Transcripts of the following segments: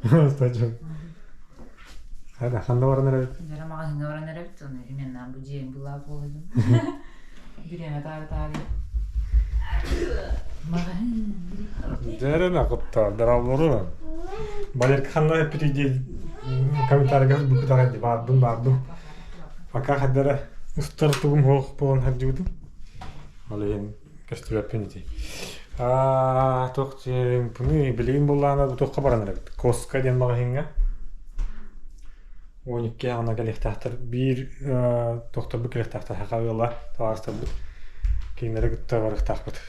Устачым. Хада ханна баран эрэбит? Дьара маҕаһыыҥҥа баран эрэбит, ону именно бу дьиэм былаах буолайым. Бириэмэ таары-таары. Маҕаһыын. Дьэрэн акытта дараллары. Балерка ханна эппитий диэн комментарийга букутаҕай ди баарбын баарбын. Пока хаддара устар тугум хуох буолан хаддьыбытым. Ол иһин көстүбэппин ити. Туох буну билигин буллаана бу туохха баран эрэбит? Коска диэн маҕаһыыҥҥа. 12 аҕына кэлиэхтээхтэр. Биир тохторбут кэлиэхтээхтэр саха ыала табаарыстарбыт. Кинилэри кытта барыахтаахпыт.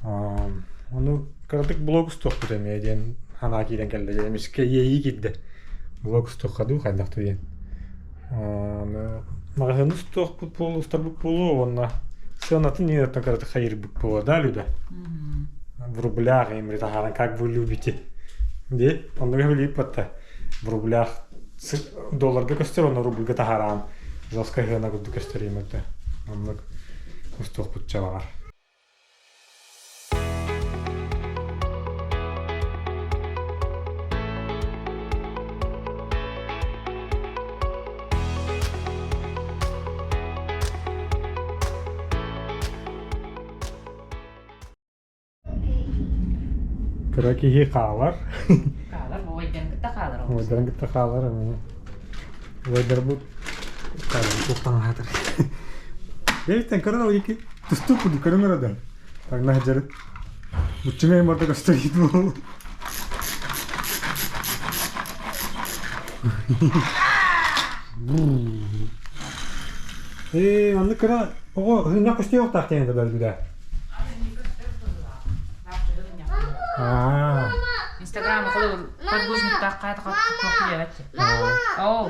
Ону кыратык блог устуохпут эмиэ диэн санаа киирэн кэллэ. Дьэ эмискэ иэйии киирдэ. Блог устуохха дуу хайдах дуу диэн. Маҕаһыыны устуохпут буолуо, устарбыт буолуо уонна сыанатын иһиттэн кыратык хайырбыт буолуо да, Люда? В рублях имри таһааран как вы любите. Ди, оннуга билиип батта. В рублях долларга көстөр, онно рубльга таһааран жестко сыана курдук көстөр имэтэ. Оннук устуохпут чабаҕар. Кыра киһи хаалар. Хаалар, убайдарын кытта хаалар. Убайдарын кытта хаалар эмиэ. Убайдарбыт туохтан аһаатар. Бэйиттэн көрөн ол ики тустуук курдук көрөн эрэ Тагна сылдьарын. Буччуҥа барда көстөр буол. Ээ, маннык кыра оҕо һынньах көстүөхтаах диэн этэ да. Аа. Инстаграм холобур подгузниктаах хаата туох диэбэт. Оо.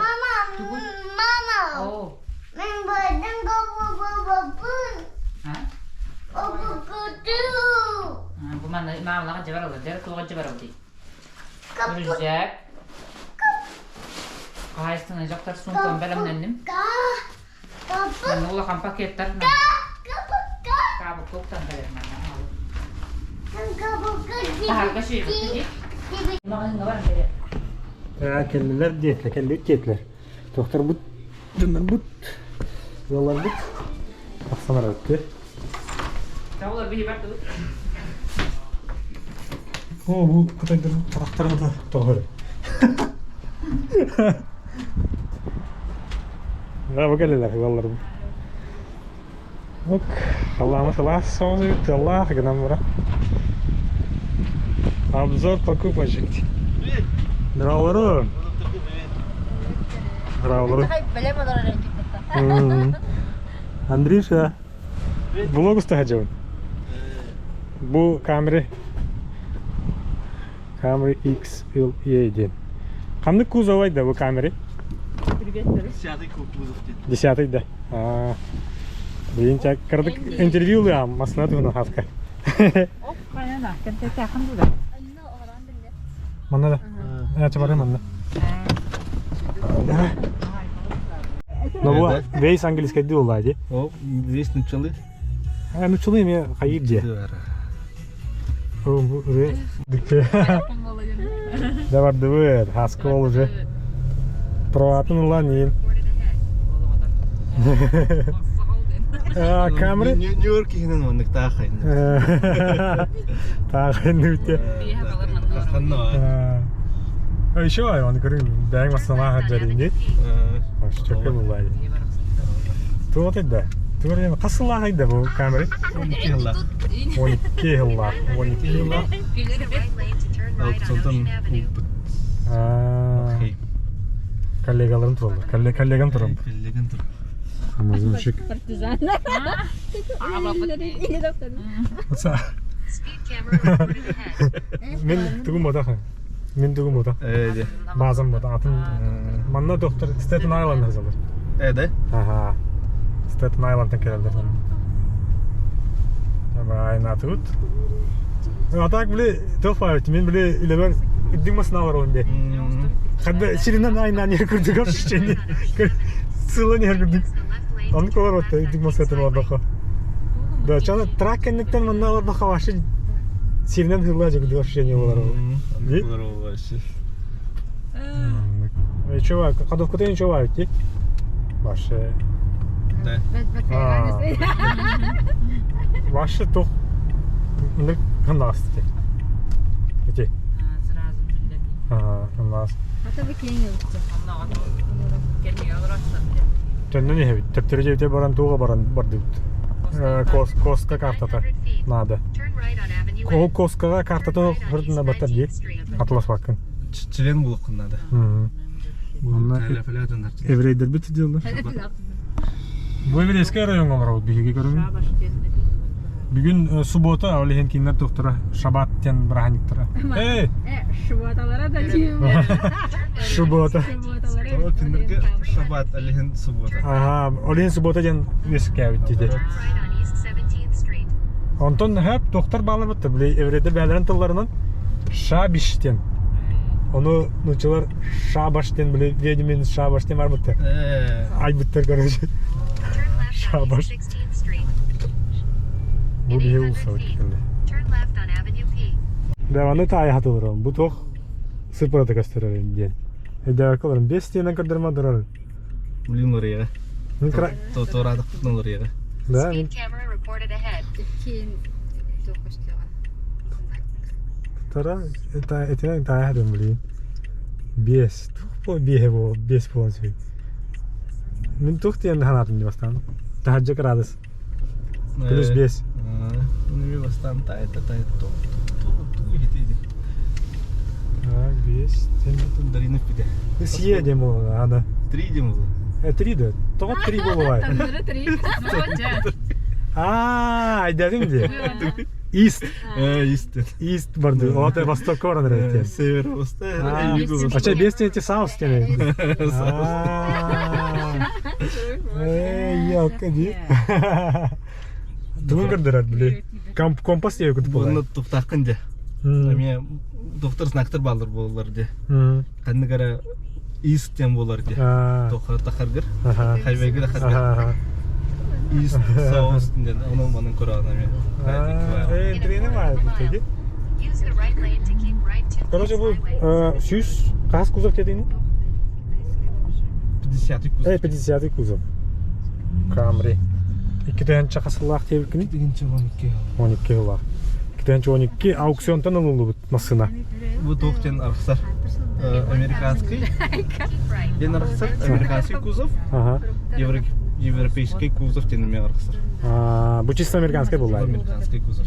Тугуй? Мама. Оо. Мен бардым гобу-гобу-бун. А? Обу-гу-ду. Бу манна маамалаҕа дьэ бараллар, дьэ туоҕа дьэ барал дии. Рюкзак. Хаһаайыстыбаны дьахтар суумкам бэлэмнэнним. Манна улахан пакеттар Каабыкка уктан кэлэр манна. Таһарга сүйбүттэ дии. Маҕаһыыҥҥа баран кэлэр. Кэллилэр диэтилэр, кэллибит диэтилэр. Тохторбут, дьоннорбут, ыалларбыт тахсан барбыт. Олор биһи бардыбыт. О, бу кытайдар харахтарын да тоҕор. Да, бу кэллилэр ыалларбыт. Ок, халлаана сылаас соҕус эбит, тыаллаах гынан баран. Обзор покупочек. Здравствуй. Здравствуй. Андрюша, блог устаһадьабын. Бу Camry Camry XLE диэн. Ханнык кузовай да бу Camry? Десятый кузов диэн. Десятый да. Блин, кырдык интервью ылыам масына туһунан хаска. Манна да. Ача барым манна. Ну бу весь английский дии дии. О, весь нучалы. Нучалы эмиэ хайыыр дии. Да бардыбыт, хаска ол уже. Праватын ылан иин. Камри? Нью-Йорк иһинэн маннык таахайны. Таахайны үтэ. Еще оны көрүң бэйэҥ массалаах дьарыйны. Чөкө буллай. Туох да? Туох хас сыллаах да бу камера? 12 сыллаах. 12 сыллаах. 12 сыллаах. Аукционтан ылбыт. Коллегаларым тураллар. Коллегам турам. Коллегам турар. Амазончик. Партизан. Мин тугум бота Мин тугум бота. Ээ Базам бота. Атын манна доктор Стэтен Айланд хазалар. Ээ да? Ага. Стэтен Айландтан келелер. Давай, на тут. А так, били, тофають. Мен били үлэбэр үрдүк масыналар он де. Хадда сиринен айнан ер курдук ощущение. Сылын ер курдук. Оны колор отта үрдүк масатын олордохо. Да, чана трак кэнниттэн манна олордохо вообще сиринен хылла курдук ощущение болар. Болар вообще. Ничего, ходовката ничего идти. Ваше. Да. Ваше тух. Насти. Ити. Сразу биллэр. Нас. Ата бы кең ылчы. Онно Төннөн иһэбит. Төптөрү дьиэбитигэр баран туоҕа баран бардыбыт. Коска картата надо. Ол Коскаҕа картата хырдына батар дии. Атлас баккын. Член булуоххун надо. Онно еврейдербит сиделлэр. Бу еврейскэй райоҥҥа олоробут биһиги көрөбүн. Бүгүн суббота, ол иһин кинилэр туохтара шабат диэн бырааһынньыктара. Эй! Шуботалара да тиим. Суббота. Ол кинилэргэ шабат, ол иһин суббота. Аха, ол иһин суббота диэн үөскээбит дии. Онтон хөп туохтар баалар били еврейдер бээлэрин тылларынан шабиш диэн. Ону нууччалар шабаш диэн били ведьмин шабаш диэн барбыттар. Айбыттар короче. Шабаш. Бу биһи уулуссабыт кэллэ. Да, аны таайа хатылырым. Бу туох сыпырата көстөрөрүн диэн. Өйдөөбөккө олорон бес диэнэн көрдөрмө турарын. Блин, лорияга. Туораатахпытына лорияга. Да, мин Тара, это этинэн таайа хатым блин. Биэс. Туох биэһэ буол, биэс буолан сөй. Мин туох диэн ханаатым дии бастаан. Таһырдьа кыраадыс. Плюс биэс. Ну, бастаан таайта таайта ту ту иһити Так, биэс. Дарина пиде. Сие диэн буолла, ана. Три диэн буолла. Три да. Тоҕо три буолуой? Таҥнары три. Аа, айдадым дии. East. East. East барды. Ол восток баран эрэ. Север восток. Ача бес диэн South диэн. Эй, ялка дии. Тугун көрдөрөр били. Компас диye кутуп Буну туктакын де. Эме доктор знактар балыр болар де. Ханнык эрэ East диэн буолар де. Тоха тахаргыр. Хайвейгыр ахаргыр. East, South диэн онон манын көрөҕүн эме. Э, тренер бар теги. Короче, бу сүүс хас кузов диэтиҥ? 50 кузов. Э, 50 кузов. Камри. Икки тыһыынча хас сыллаах диэбиккиний? 12. 12 сыллаах. 2 12 аукционтан ылыллыбыт массыына. Бу туох диэн арахсар американский диэн арахсар американский кузов европейский кузов диэн эмиэ арахсар. Бу чисто американский буолла. Американский кузов.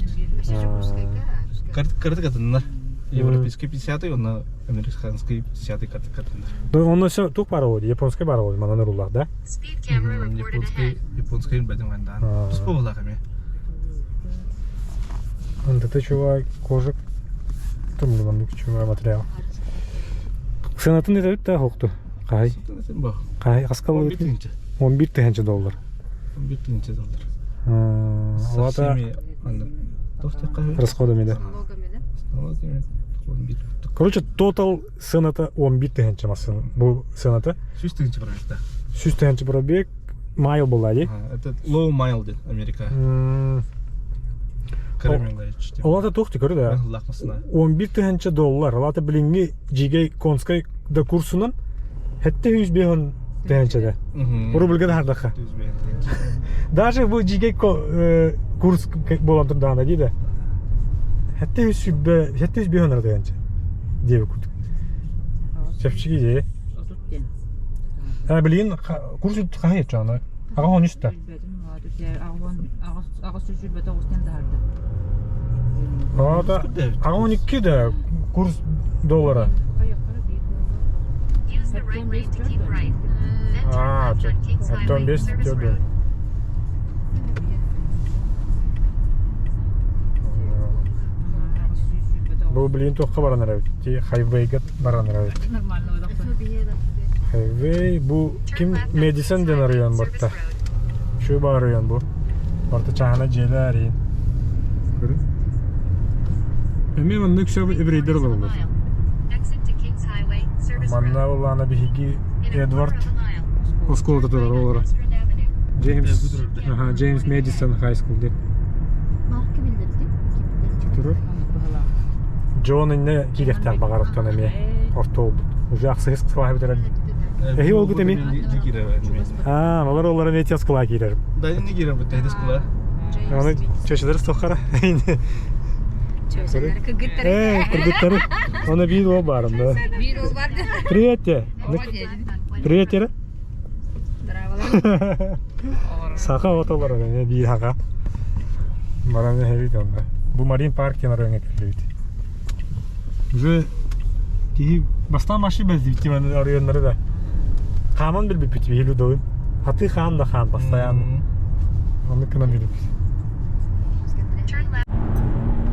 Картык атыннар. Европейский 50 онно американский 50 картык атыннар. Онно все туох баар буолуо, японский баар буолуо, манан ыруллах, да? Японский, японский бэдим гандаан. Туспа буоллах эмиэ. Это чувак, кожа, там чувак материал. Сыанатын этэбит да хоқту. Қай? Қай? Аскалы 11 тыһынча доллар. 11 тыһынча доллар. Олата расходами, да. Короче, тотал сыаната 11 тыһынча массыына. Бу сыаната. 100 тыһынча пробегта. 100 тыһынча пробег майл была, дии? Это low mile диэн Америка. Олата туох көрө да. 11 тыһынча доллар. Олата билиҥҥи дьиигэй конскай да курсунан хэтте 105 тыһынча да. Рубльга да хардаха. Даже бу дьиигэй курс буолан турдаҕына дии да. Хэтте 105 тыһынча. Диэби курдук. Чэпчэки дии. Билигин курс хаһый чаана. Аҕа он үстэ. Ата аҕа 12 да курс доллара. А, оттон бес төрдө. Бу билигин туохха баран эрэбит. Хайвейга баран эрэбит. Хайвей бу ким Медисон диэн район барта. Şu бар район бу. Барта чааһынай дьиэлэр. Эмиэ маннык сөб еврейдер олороллор. Манна буоллаҕына биһиги Эдвард оскуолата турар олоро. Джеймс, ага, Джеймс Мэдисон High School диэн. Турар. Джон инне киириэхтээх баҕарыттан эмиэ орто буолбут. Уже ахсыһыс кылааһы бүтэрэр. Эһи олгут эми? Аа, олар олар эми эти оскула киирэр. Да, не киирэр бут, эти оскула. Аны чөчөлөр сохара. Чөчөлөр кыргыттары. Э, кыргыттары. Оны биир ол барым да. Биир ол бар. Привет те. Привет те. Саха отолор эми биир хака. Баран эбит онда. Бу Марин парк диэн оройуҥҥа кэллибит. Уже киһи бастаан машина бэлдибит тиманы оройуоннары да. Хааман билбиппит биһиги дылын. Хаты хаам да хаам постоянно. Оннук гынан билбиппит.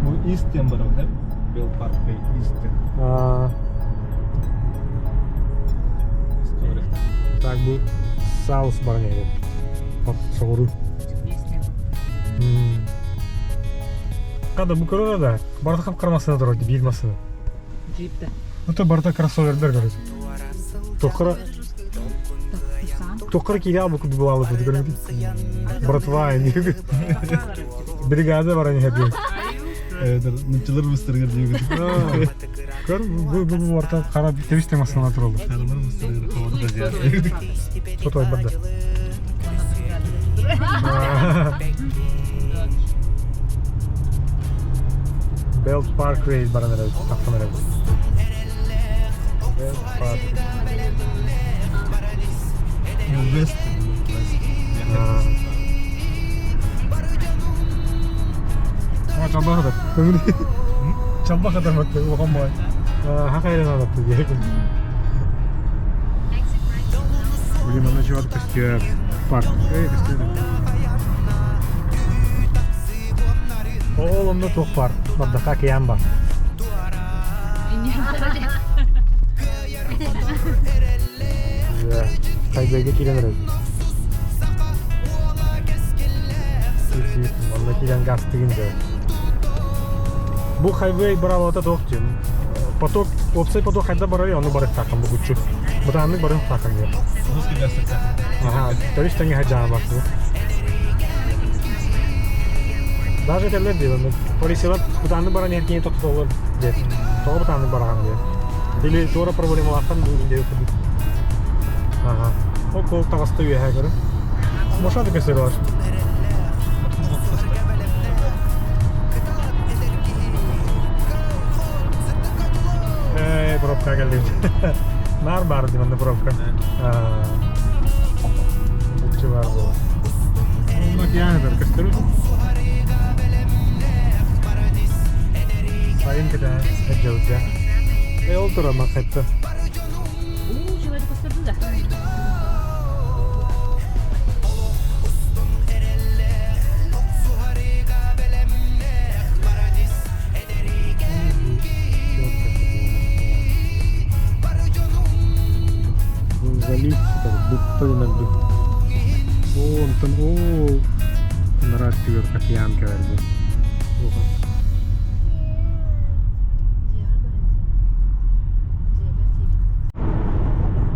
Бу East диэн барар, да? Bell Parkway East диэн. Так бу South баран иһэр. Соҕуруу. Када бу көрөр да, барыта хап-хара массыына турар биир массыына. Джип да. Это барыта кроссовердер короче. Тоххара Тоххара киирэ бу курдук булаабыт көрбүт. Братва бригада баран иһэр диэн. Нуччалар быстарыгар диэбит. Көр бу бу бу барыта хара тэбис тэҥ массыына тураллар. Харалар быстарыгар хабарда диэн. Сотой барда. Belt Parkway баран эрэ тахсан эрэ. Belt Park. West. А, чалбах хатар. Чалбах хатар матты, улахан бай. Хакайран алапты диэкин. Блин, манна чувак көстүөр. Парк. Эй, көстүөр. Ол онно туох бар? Бардаха океан бар. Хайвейга киирэн эрэр. Манна киирэн гастыгын дьэ. Бу хайвей быраабата туох диэн. Поток, уопсай поток хайда барар, ону барыктааххын бу куччу. Бытааннык барыктааххын диэн. Ага, то есть тэҥэ хаджаамах бу. Даже этэллэр диэн, полициялар бытааннык баран иһэр киһи тохтотоллор диэн. Тоҕо бытааннык бараҕын диэн. Или туора проблемалаахтан бу диэн курдук. Ага. Ол кол таҕыста үөһэ көрө. Машина көстөр бар. Эй, пробка кэллибит. Наар баар дии манна пробка. Буччу баар буолар. Онно океан көстөрү. Сайын кытаа сылдьабыт Э, ол тура махатта. Залив букта дэнэрди. Оо, онтон оо ынараа өттүгэр океан кэлэрди.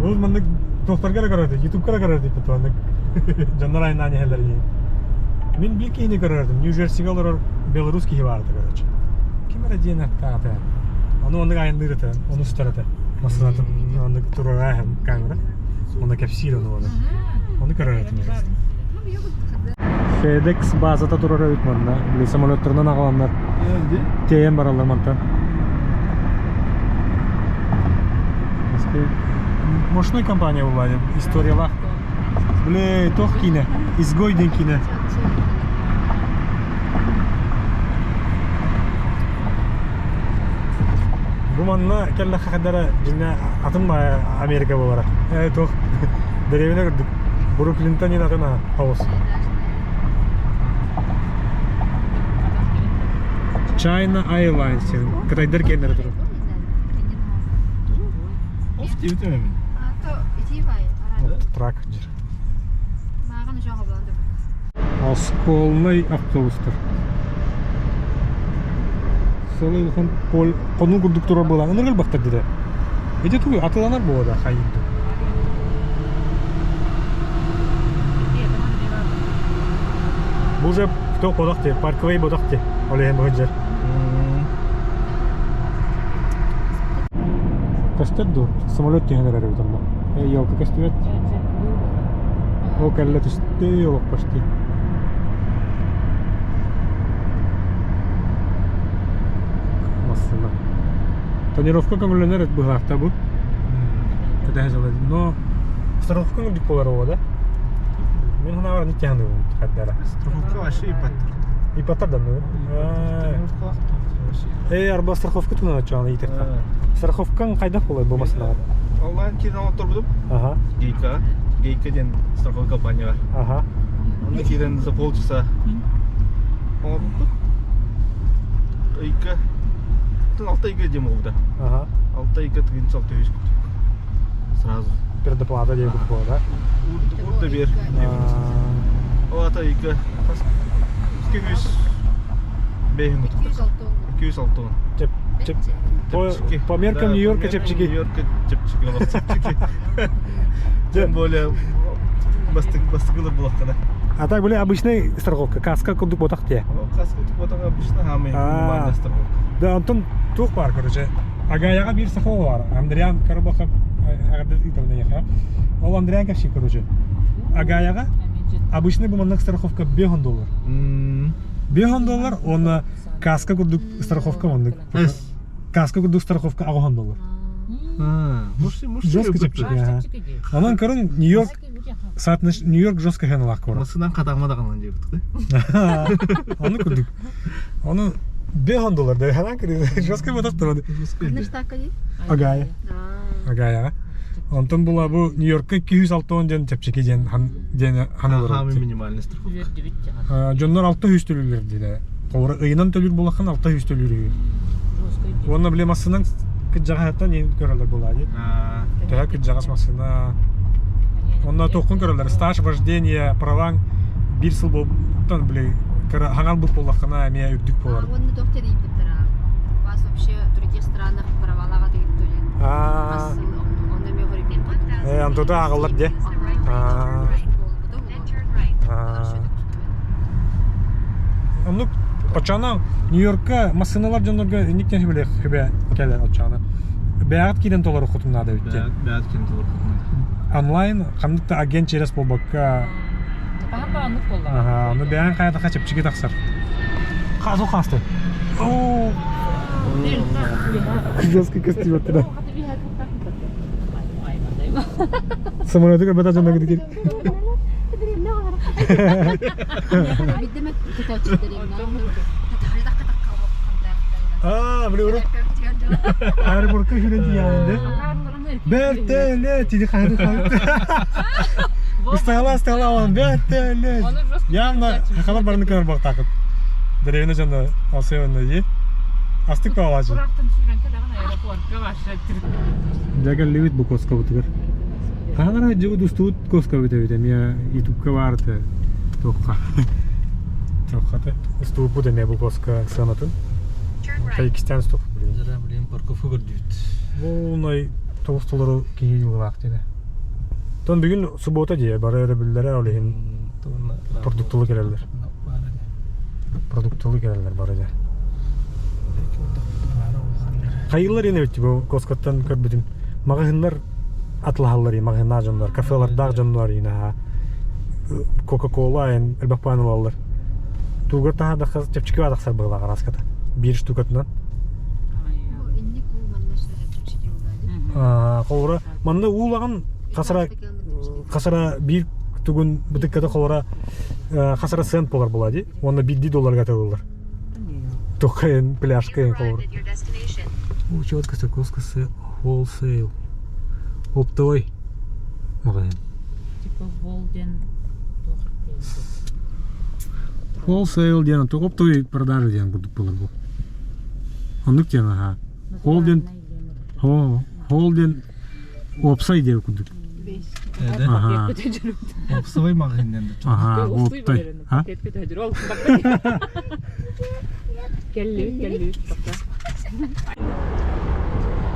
Ол маннык туохтарга эрэ көрөрдө, ютубка эрэ көрөрдө маннык дьоннор айнаан иһэллэр диэн. Мин биир киһини көрөрдүм, Нью-Джерсигэ олорор белорус киһи баарда короче. Ким эрэ диэн аттаата. Ону оннук айанныыр этэ, ону устар этэ. Массыынатын оннук туруора камера. Оны кэпсиир ону оны. Ону көрөр этим. FedEx базата турар эбит манна. Били самолеттарынан аҕаланнар тиэйэн бараллар мантан. Мощная компания была, историялаах. Бля, туох киинэ, изгой диэн киинэ. Бу манна кэллэххэ хадара дьиҥэ атын Америка буолара. Э, туох дэриэбинэ курдук. Бруклинтан диэн атын хаос. China Airlines диэн кытайдар киэннэрэ турар. Трак дьир. Осколнай автобустар. Сылы улахан хонуу курдук турар буолан ынырык элбэхтэр дии. Ити тугуй атыланар буолуо да хайыыр дуу. Бу уже кто бодох дии, парковый бодох дии. Ол иһин быһыдьар. Көстөр дуу? Самолет түһэн эрэр эбит онно. Елка көстүбэт. Ол кэллэ түстэ олох почти. Массыына. Тонировка көҥүллэнэр быһаахта бу. Кэтэһэ дьалай. Но страховка үрдүк буолар оҕо да. Мин санаабар ник тяханыбын хардара. Страховка вообще ипаттар. Ипаттар да ну. Э, арба страховка туна начала итерка. Страховкаң хайдах болар бу масынаҕа? Онлайн киирэн оҥотторбутум. Ага. Гейка. Гейка диэн страховой компания бар. Ага. Онно киирэн за полчаса оҥорбуппут. Ыйга алта ыйга диэн буолбута. Ага. Алта ыйга тыгынча алта үс курдук. Сразу. Предоплата диэн курдук буолар, да? Уурда бер. Ол ата ыйга 200 бэйин курдук. 260. Чеп, чеп, по, по меркам Нью-Йорка чэпчэки. Нью-Йорка чэпчэки олох чэпчэки. Тем более бастыгылар булаххана. А так были обычный страховка, каска курдук ботах те. Каска курдук ботах обычно хамы минимальная страховка. Да, онтон туох бар, короче. Агаяга бир страховка бар. Андриан Карабахов ага Ол Андриан каши, короче. Агаяга обычный бу маннык страховка 5 доллар. 5 доллар, он каска курдук страховка оннук. Каска курдук страховка аҕыс доллар. Жестко чэпчэки. Онон көрүн Нью-Йорк соотнош Нью-Йорк жестко хеналаах куорат. Масынан катагма даҕанан диэбит да. Ону курдук. Ону 5 доллар да ханан кирди жестко ботах турады. Ханна штакка дии? Агая. Агаяга. Онтон була бу Нью-Йоркка 260 диэн чэпчэки диэн диэн ханалар. Хамы минимальный страховка. Дьоннор 600 төлүүлэр диде. Холобура ыйынан төлүүр буолаххын 600 төлүүр үһү. Уонна били массыынан кыдьаҕаһыттан иһин көрөлөр буолаа дии. Төһө кыдьаҕас массыына. Онно туоххун көрөллөр стаж вождения праваҥ биир сыл буолтан били хаҥал бут буоллаххына эмиэ үрдүк буолар. Уонна туох тэрийбиттара? У вас вообще в других странах правалаҕа тигит туйан. Онно эмиэ хориппут. Э, антота ааҕаллар дии. Оннук оччоҕуна Нью-Йоркка массыыналар дьоннорго инник диэн сүбэлиэх сүбэ кэлэр оччоҕуна. Бэйэҕит киирэн толоруоххутун наада эбит диэн. Бэйэҕит киирэн толоруоххутун наада. Онлайн ханнык да агент через буолбакка Пахан бааннык буолла. Аха, ону бэйэҥ хайатаха чэпчэки тахсар. Хасу хасты. Оо. Жесткий костюм оттуда. Самолету көрбөтө дьоно кытыкыр. Аа, били урут аэропортка хүрэн тиийэҕин Бэртэлэ тиди хары хары. Ыстаала ыстаала он бэртэлэ. Явно хахалар барыны көрөр бактакыт. Деревне жана алсайонна дии. Астык паалаачы. Дьэ кэллибит бу Коскобутугар. Хаһан эрэ дьыбыт устубут Коскобут эбит эмиэ ютубка баарыта туохха. Туоххата устубуппут эмиэ бу Коска сыанатын. Иккистээн уступ. Дьэ, блин, парковка көрдүбүт. Полный тоҕус толору киһи дьылҕалаах диэнэ. Тон бүгүн суббота дии, бары өрөбүллэрэ ол иһин продуктылы кэлэллэр. Продуктылы кэлэллэр бары дьэ. Хайыылар ини эбит бу Коскоттан көрбүтүм. Маҕаһыыннар атылаһаллар маҕаһыыннаах дьоннор, кафелардаах дьоннор инаха Кока-кола эн элбэх паан ылаллар. Тугар таһаадахха чэпчэки баадахсар быһылаах араската. Биир штукатынан. Холобура, манна уулаҕын хасара хасара биир тугун бытыкката холобура хасара цент буолар буолаа дии. Уонна биирдии долларга атылылар. Туххайын пляжка холобура. Учетка закуска wholesale. Оптовой магазин. Типа Волден. Wholesale диэн оптовый продажа диэн курдук буолар бу. Оннук диэн аха. Холден Холден уопсай диэн курдук. Аха. Опсовой магазин Аха, оптай. А? Келли, келли.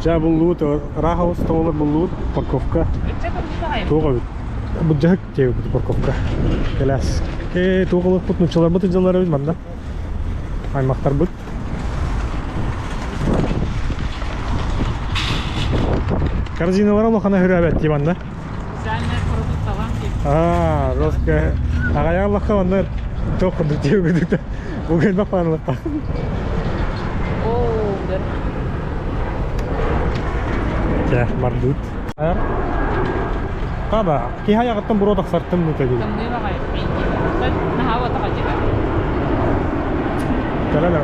Жа буллуут, ыраах остуолар буллуут, парковка. Туох эбит? Бу дьаһык диэбит парковка. Кэлээс. Э, туох ылыппыт нууччаларбыт дьыллар эбит манна. Аймахтарбыт. Корзиналара улахана хүрээбэт дии манна. Специальный продукт алам диэн. Аа, роска. Аҕайааллахха онно туох курдук диэбит Бугельбах паанылыкта. Оо, да. Чэ, бардыт. Таба, киһи айаҕыттан буруо тахсартым ну тегил. Тымныы баҕайы. Наһаа уотаха дьига. Кэлэн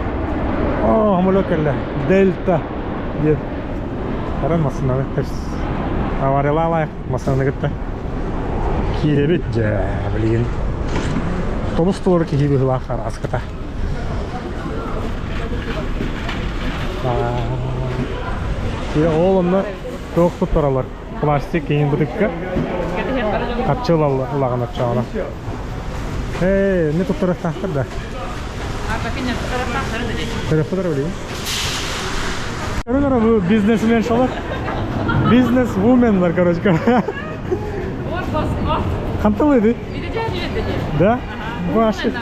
Оо, самолет кэллэ. Дельта диэн. Аран массыынаны авариялаалаах массыынаны кытта киирэбит дьэ, билигин тобус толору киһи быһыылаах араската. Ол онно туох туттаралар? Пластик киин бытыкка харчы ылаҕын оччоҕуна. Ээ, не туттарыахтаахтар да. Төрөппүтэр билигин. Көрүнэр бу бизнесмен шалар. Бизнес-вуменнар, короче. Ханталыйды? Да? Ваши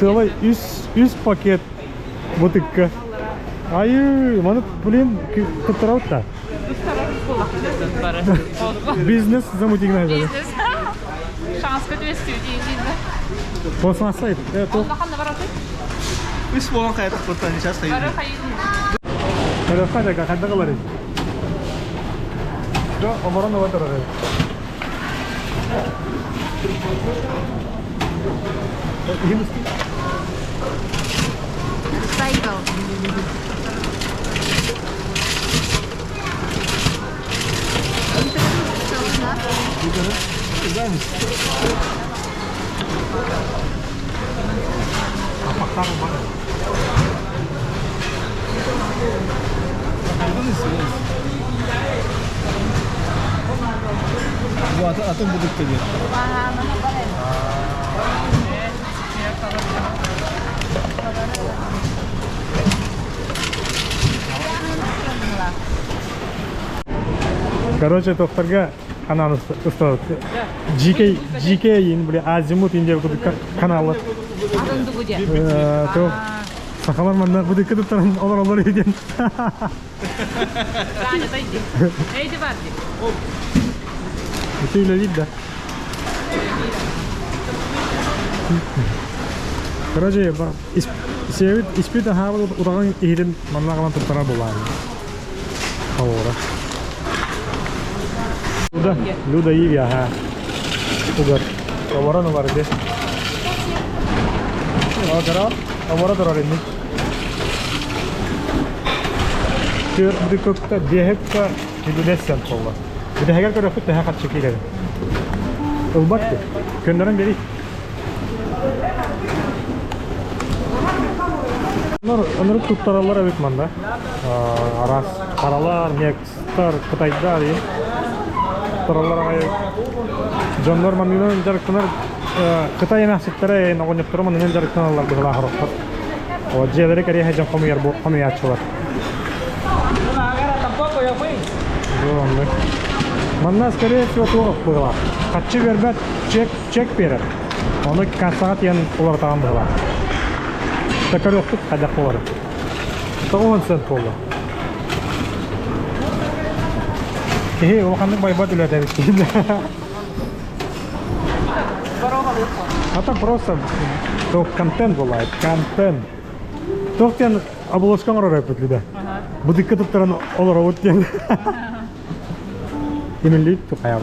целый үс пакет бутыкка. Айы, маны, блин, туттарабыт да. Бизнес замутить надо. Бизнес. Шанска түөстүү диин Пластмасса Үс буолан хайатах куртан сейчас Бары хайын. хайын. Телефон хайдах ыларый? Жо, оборона отырар. Сайкл. Бу атын атын будукта диэн. Короче, тохтарга анаан ыстаат. GK GK ин били Азимут инде каналы. Атын дугу диэн. То сахалар манна бу кытыттан олор олор иден. Таня, тайди. Эйди бар ди. Үтүле вид да. Короче, себит испит ахабыл ураган иһирин манна калан туттара булар. Аура. Люда, Люда Иви, ага. Угар. Оборон бар ди. Агара, обора турар инни. Түр бүкөктө бехекка билесен болла. Бидэхэгэр көрөкпүт тэхэ хатчы киирэр. Ылбат ди. Көннөрөн бери. Онор онор туттаралар эбит манда. Арас каралар, некстар, кытайдар и туттаралар агай. Дьоннор маннынан дьарыктанар Кытай эмээхситтэрэ оҕонньотторо маннынан дьарыктаналлар быһылаах орохтор. О дьиэлэри кэриэһэ дьон хомуйар хомуйааччылар. Бу Манна, скорее всего, туох быһылаах. Хаччы бербэт, чек, чек берер. Оны кассаға тиен улартаған быһылаах. Такарёхтук хайдах болар. 90 цент болду. Киһи улаханнык байбат үлэтэ эбит. А так просто то контент бывает, контент. Туох диэн оболочка оҥорор эппит да. Бутыкка туттаран олоробут диэн. Имиллит тухайар.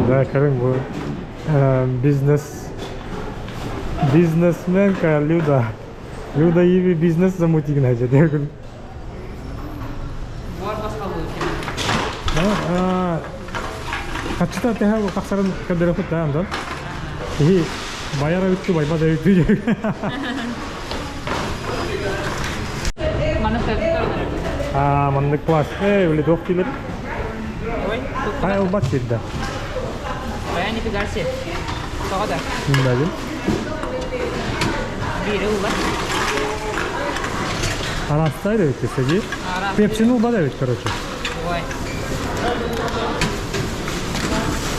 Да, көрүҥ бу бизнес бизнесменка Люда. Люда Иви бизнес замутить гынайжа дегүн. Буор басқалуу Хаччыта тэһэ тахсарын көрдөрөкүт да онтон. Киһи байара үттү байбат эбит. Маны А, маннык класс. Эй, үле туох диилэр? Ой, Хай ылбат диир да. Бая нифига себе. Тоҕо да. Мындагын. Биири ылла. Арастай да эбит дии. Арас. Пепсини ылбат эбит, короче. Ой.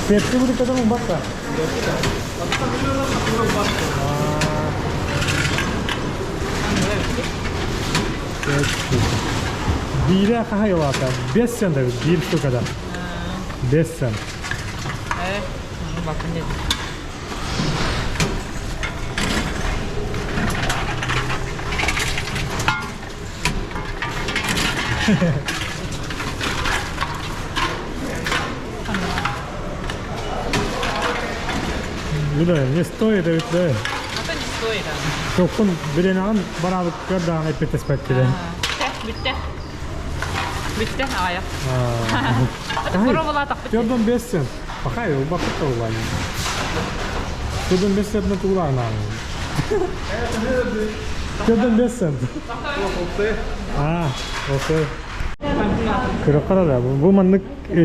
Пепси бутыккатын ылбат да? Биирэ хаһа ылаата? 5 цент эбит, биир штукада. 5 цент. Э, бакын дедим. Ну да, не стоит эбит да. А то не стоит. Токкун биренаан бараабыкка даҕаны эппиэттеспэттилэр. Бүттэ. Бүттэ аҕайах. Боробулаатахпыт. Төрдөн 5 цент. Пахай, ылбаппыт да улаан. Төрдөн 5 центне тугулаан Төрдөн 5 цент. А, окей. Кырыккара да, бу маннык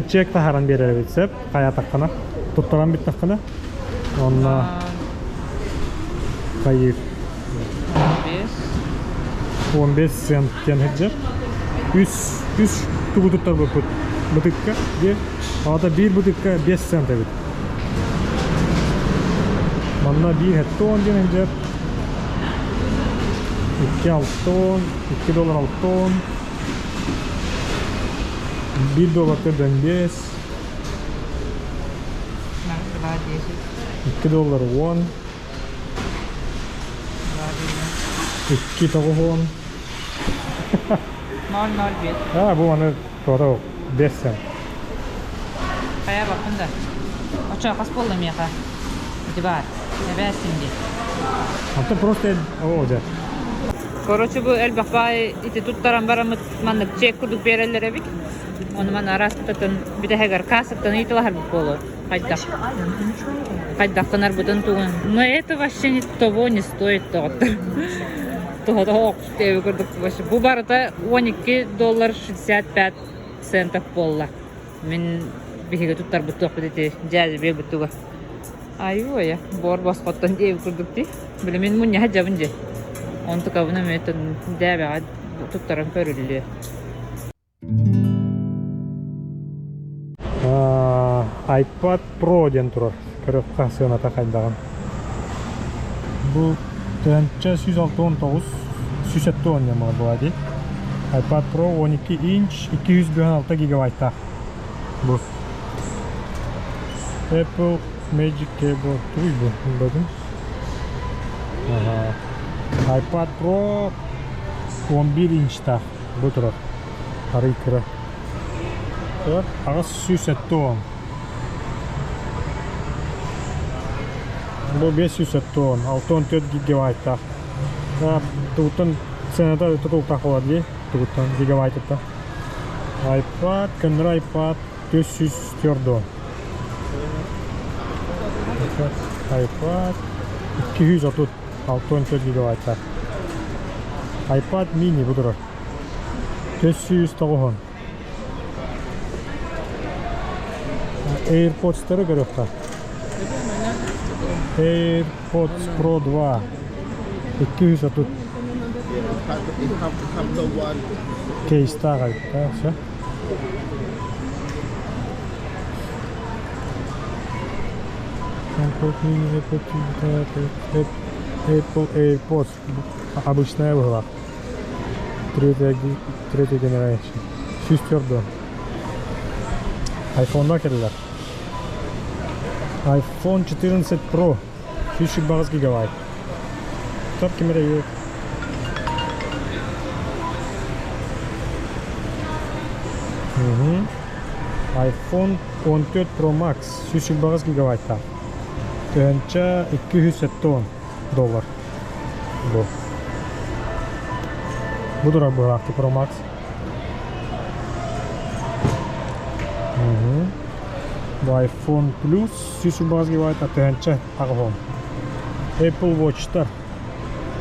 чек таһааран биэрэр эбит сөп, хайаатаххына, туттаран бүттэххинэ, онно хайыыр. 15 цент диэн сылдьар. Үс, үс тугу туттарбыппыт бытыкка диэн. Аата биир бытыкка 5 цент эбит. Манна биир хеттон диэн сылдьар. 2 алтон, 2 доллар алтон, 1 доллар төрдөн 5, 2 доллар 10, 2 тоҕуһуон. 0,05. А, бу аны тоҕо 5 цент. Хайа баппын да. Оччо хас буолла миэхэ? Ити баар. Эбээсин дии. Антон просто о, дьэ. Короче, бу элбэх баай ити туттаран бараммыт маннык чек курдук биэрэллэр эбит. Ону маны араастатын бүтэһигэр кассаттан ыйыталаһарбыт буолуо. Хайдах хайдах гынарбытын тугун. Но это вообще не того не стоит доҕоттор. Тоҕо курдук вообще. Бу барыта 12 доллар 65 центов буолла. Мин биһиги туттарбыт туохпут ити дьээдьибиэ буттуга. Айуу-айа, буор босхоттон диэбит курдук дии. Били мин мунньаһа дьабын дии. Онтукабын эмиэ дээбэҕэ туттаран көрүллүө. iPad Pro диэн турар. Көрөххө сыаната хайдаҕын. Бу тыһыынча 169 170 диэн буолла дии. iPad Pro 12 инч 256 гигабайттаах. Бу. Apple Magic Keyboard тугуй бу? Билбэтим. Ага. iPad Pro 11 инчтаах бу турар. Арый кыра. 870. Бу 570, 64 гигабайттаах. Тугуттан цената тутултаах буолар дии. Тугуттан гигабайтыттан. iPad, көннөрү iPad 404. iPad 230, 64 гигабайттаах. iPad mini бу турар. 409. AirPods'тары көрүөххэ. AirPods Pro 2 230 кейстаах эбит да, все. Apple Mini, Apple TV, Apple AirPods обычная была. Третья, третья generation. 104. iPhone'da кэллэр. iPhone 14 Pro 128 гигабайт. Топ кимере yok. Угу. iPhone 14 Pro Max 128 гигабайттаах. Тыһыынча 270 доллар. Бу. Бу турар быһаахты Pro Max. Угу. Бу iPhone Plus 128 гигабайт тыһыынча аҕыс Apple Watch'тар.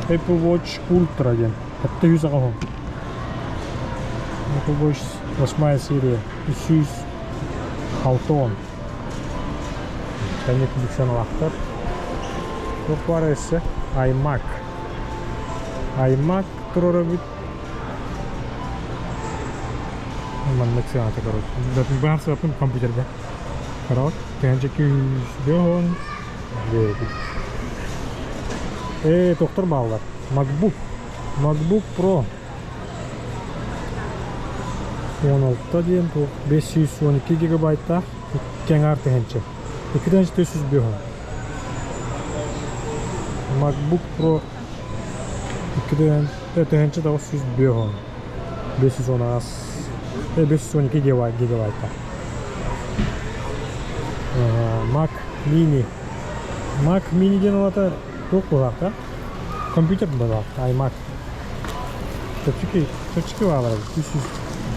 Apple Watch Ultra диэн. 700 аҕыс. Apple Watch 8 серия. 306. Кэнник сыаналаахтар. Туох баар өссө? iMac. iMac турар эбит. Маннык сыаната короче. Баар сыаппын компьютерга. Короче. 1250 Ээ, тохтор бааллар. MacBook. MacBook Pro. 16 диэн туох 512 гигабайттаах кэҥээр тыһыынча. 2405. MacBook Pro 2905. 510 512 гигабайттаах. Mac Mini. Mac Mini диэн олата туох буолаахта? Компьютер буолаах, iMac. Чэпчэки, чэпчэки баалар 300,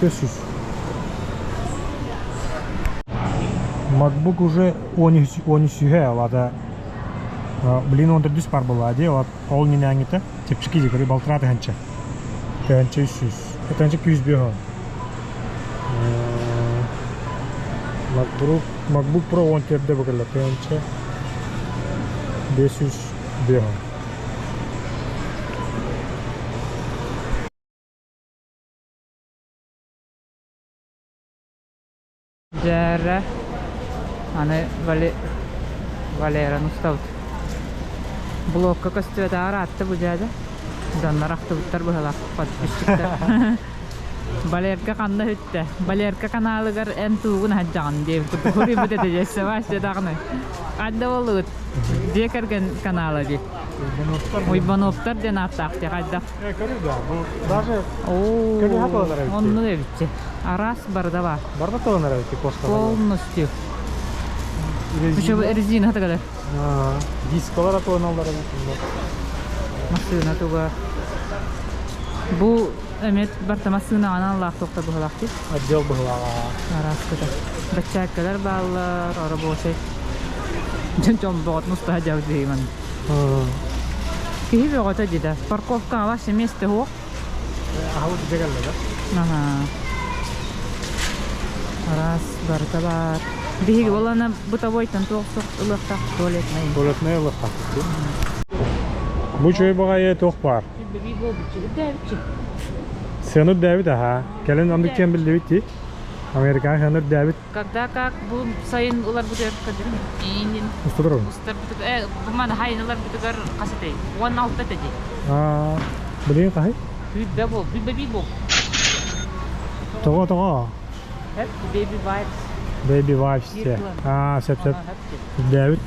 500. MacBook уже 13 олата блин он төрдүс бар буолла дии ол нинээҥҥитэ чэпчэки дии көрүү балтараа тыһыынча тыһыынча 300 тыһыынча 205 MacBook MacBook Pro 14 бу кэллэ тыһыынча 505. Дьээрэ аны Валераны устабыт. Блокка көстүбэтэ араатта бу дьээдэ. Дьоннор ахтыбыттар быһалаах подписчиктар. Валерка ханна үттэ? Валерка каналыгар эн туугун аһадьаҕын диэбит курдук этэ дьэссэ вообще даҕаны. Ханна буоллугут? Дьиэ кэргэн канала дии. Уйбаноптар диэн ааттаах дии хайдах? Көрүү да, бу даже көрүү хатыланар эбит. Оннук эбитчи. Араас барыта баар. Барыта тыланар эбит кошка. Полностью. Еще резина хатыгалар. Дискалар атыланалар эбит. Массыына туга. Бу эмиэ барта массыынаҕа аналлаах туохта быһылаах дии. Отдел быһылааҕа. Араас кыта. Баччааккалар бааллар, рабочай. Дьон чомбоҕот мустаһа дьабыт биһиман. Киһи бөҕөтө дии да. Парковкаҕа вообще место суох. Аһылык дьэгэллэ да. Аха. Араас барыта баар. Биһиги буолана бытовойтан туох суох ылыахтаах туалетнай. Туалетнай ылыахтаах. Бу чөй баҕайы туох баар? Сыаны үрдээбит аха. Кэлин оннук киэн биллибит дии. Америкаҕа сыаны үрдээбит. Когда как бу сайын ыларбытыгар көрдүм. Иинин. Устудурун. Устарбытыгар, бу маны хайын ыларбытыгар хас этэй? 16 этэ дии. Билигин хаһый? Сүүрбэ буол, сүүрбэ биир буол. Тоҕо тоҕо? Хэп, baby vibes. Baby vibes те. Аа, сөп сөп. Үрдээбит.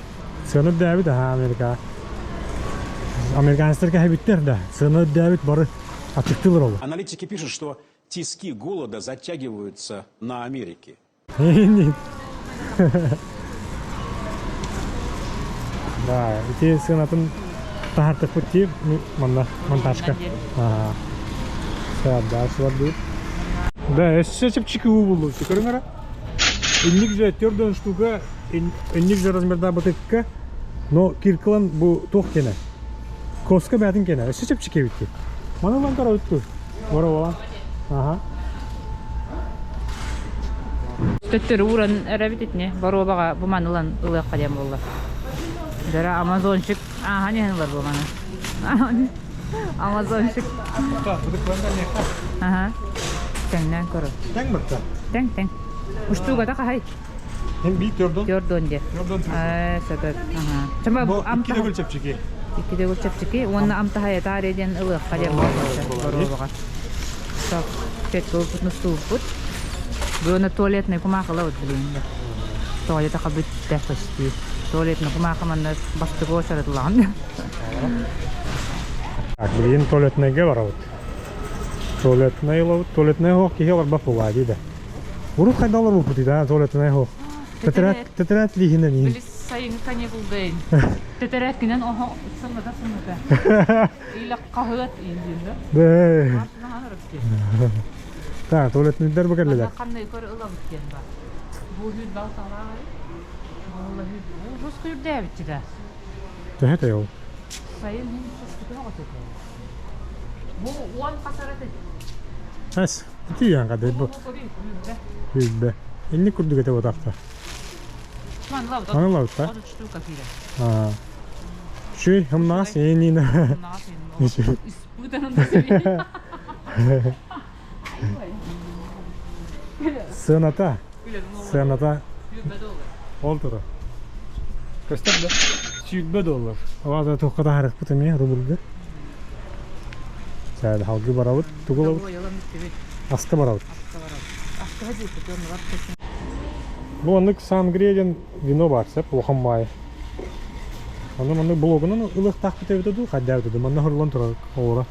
Сыаны үрдээбит аха Америка. Американецтар кэһэбиттэр да. Сыаны үрдээбит бары ачыктыылар ол. Аналитики пишут, что тиски голода затягиваются на Америке. Да, ити сыанатын таһартыкпыт диир манна монтажка. Саадаа Да, өссө чэпчэки уу буллум. Көрүҥ эрэ. Инник же төрдөн штука, инник же размерда бытыкка, но киркылан бу туох кенэ. Коска бээтин кенэ. Өссө чэпчэки эбит Маны ылан көрөбүт Бара болан. Ага. Төттөрү ууран эрэбит итини боруобаҕа бу маны ылан ылыахха диэн буолла. Дөрө амазончик ааһан иһэн ылар бу маны. Амазончик. Аха. Тэҥнээн көрө. Тэҥ бытта. Тэҥ тэҥ. Устуугата хаһай? Hem bir төрдөн. Төрдөн де. Төрдөн. Ээ, сөп. Аха. Чама Бу икки төгүл чэпчэки. Икки төгүл чэпчэки. Уонна амтаһай этаария диэн ылыахха диэн буолла. Боруобаҕа. Так, пет устууппут. Бүгүн туалетный кумаахыла билигин. Туалета бүттэ почти. Туалетный кумаахы манна бастыгы очаратылаҕын. Так, билигин туалетныйга барабыт. Туалетный ылабыт. Туалетный хоох киһи олорбот буолаа дии да. Урут хайда олорбуппут да туалетный хоох. Тетэрээт лииһинэн иһин. Били сайыҥҥы каникулдайын. Тетэрээткинэн оһо сымната сымната. Или хаһыат иин да. Бэ. Так, туалетныйдар бу кэллилэр. Ханна көр ылабыт диэн бар. Бу хүүт балталаай. Була хүүт. Ужас күйүрдээбитчи да. Төһө тэ ол? Сайын хин чөскүтү оҕоту. Бу уон хасараты. Эс, ити ян кадай бу. Хүлбэ. Инник курдук этэ ботахта. Ман лабыт. Маны лабыт та. 30 штука киирэ. Аа. Шүй, хымнаас энин. Испытанын да себе. Сыаната. Сыаната. Хүлбэ доллар. Ол турар. Көстөр да? 20 доллар. Оваза туохха таһаарыахпыт эмиэ рубльга. Саад халгы барабыт. Тугу ылабыт? Аска барабыт. Бу оннук Сангрия диэн вино баар сөп, улахан маайы. Онно маннык блогунан ылыахтаахпыт эбитэ дуу, хайдаа эбитэ дуу, манна хорлон турар оҕура.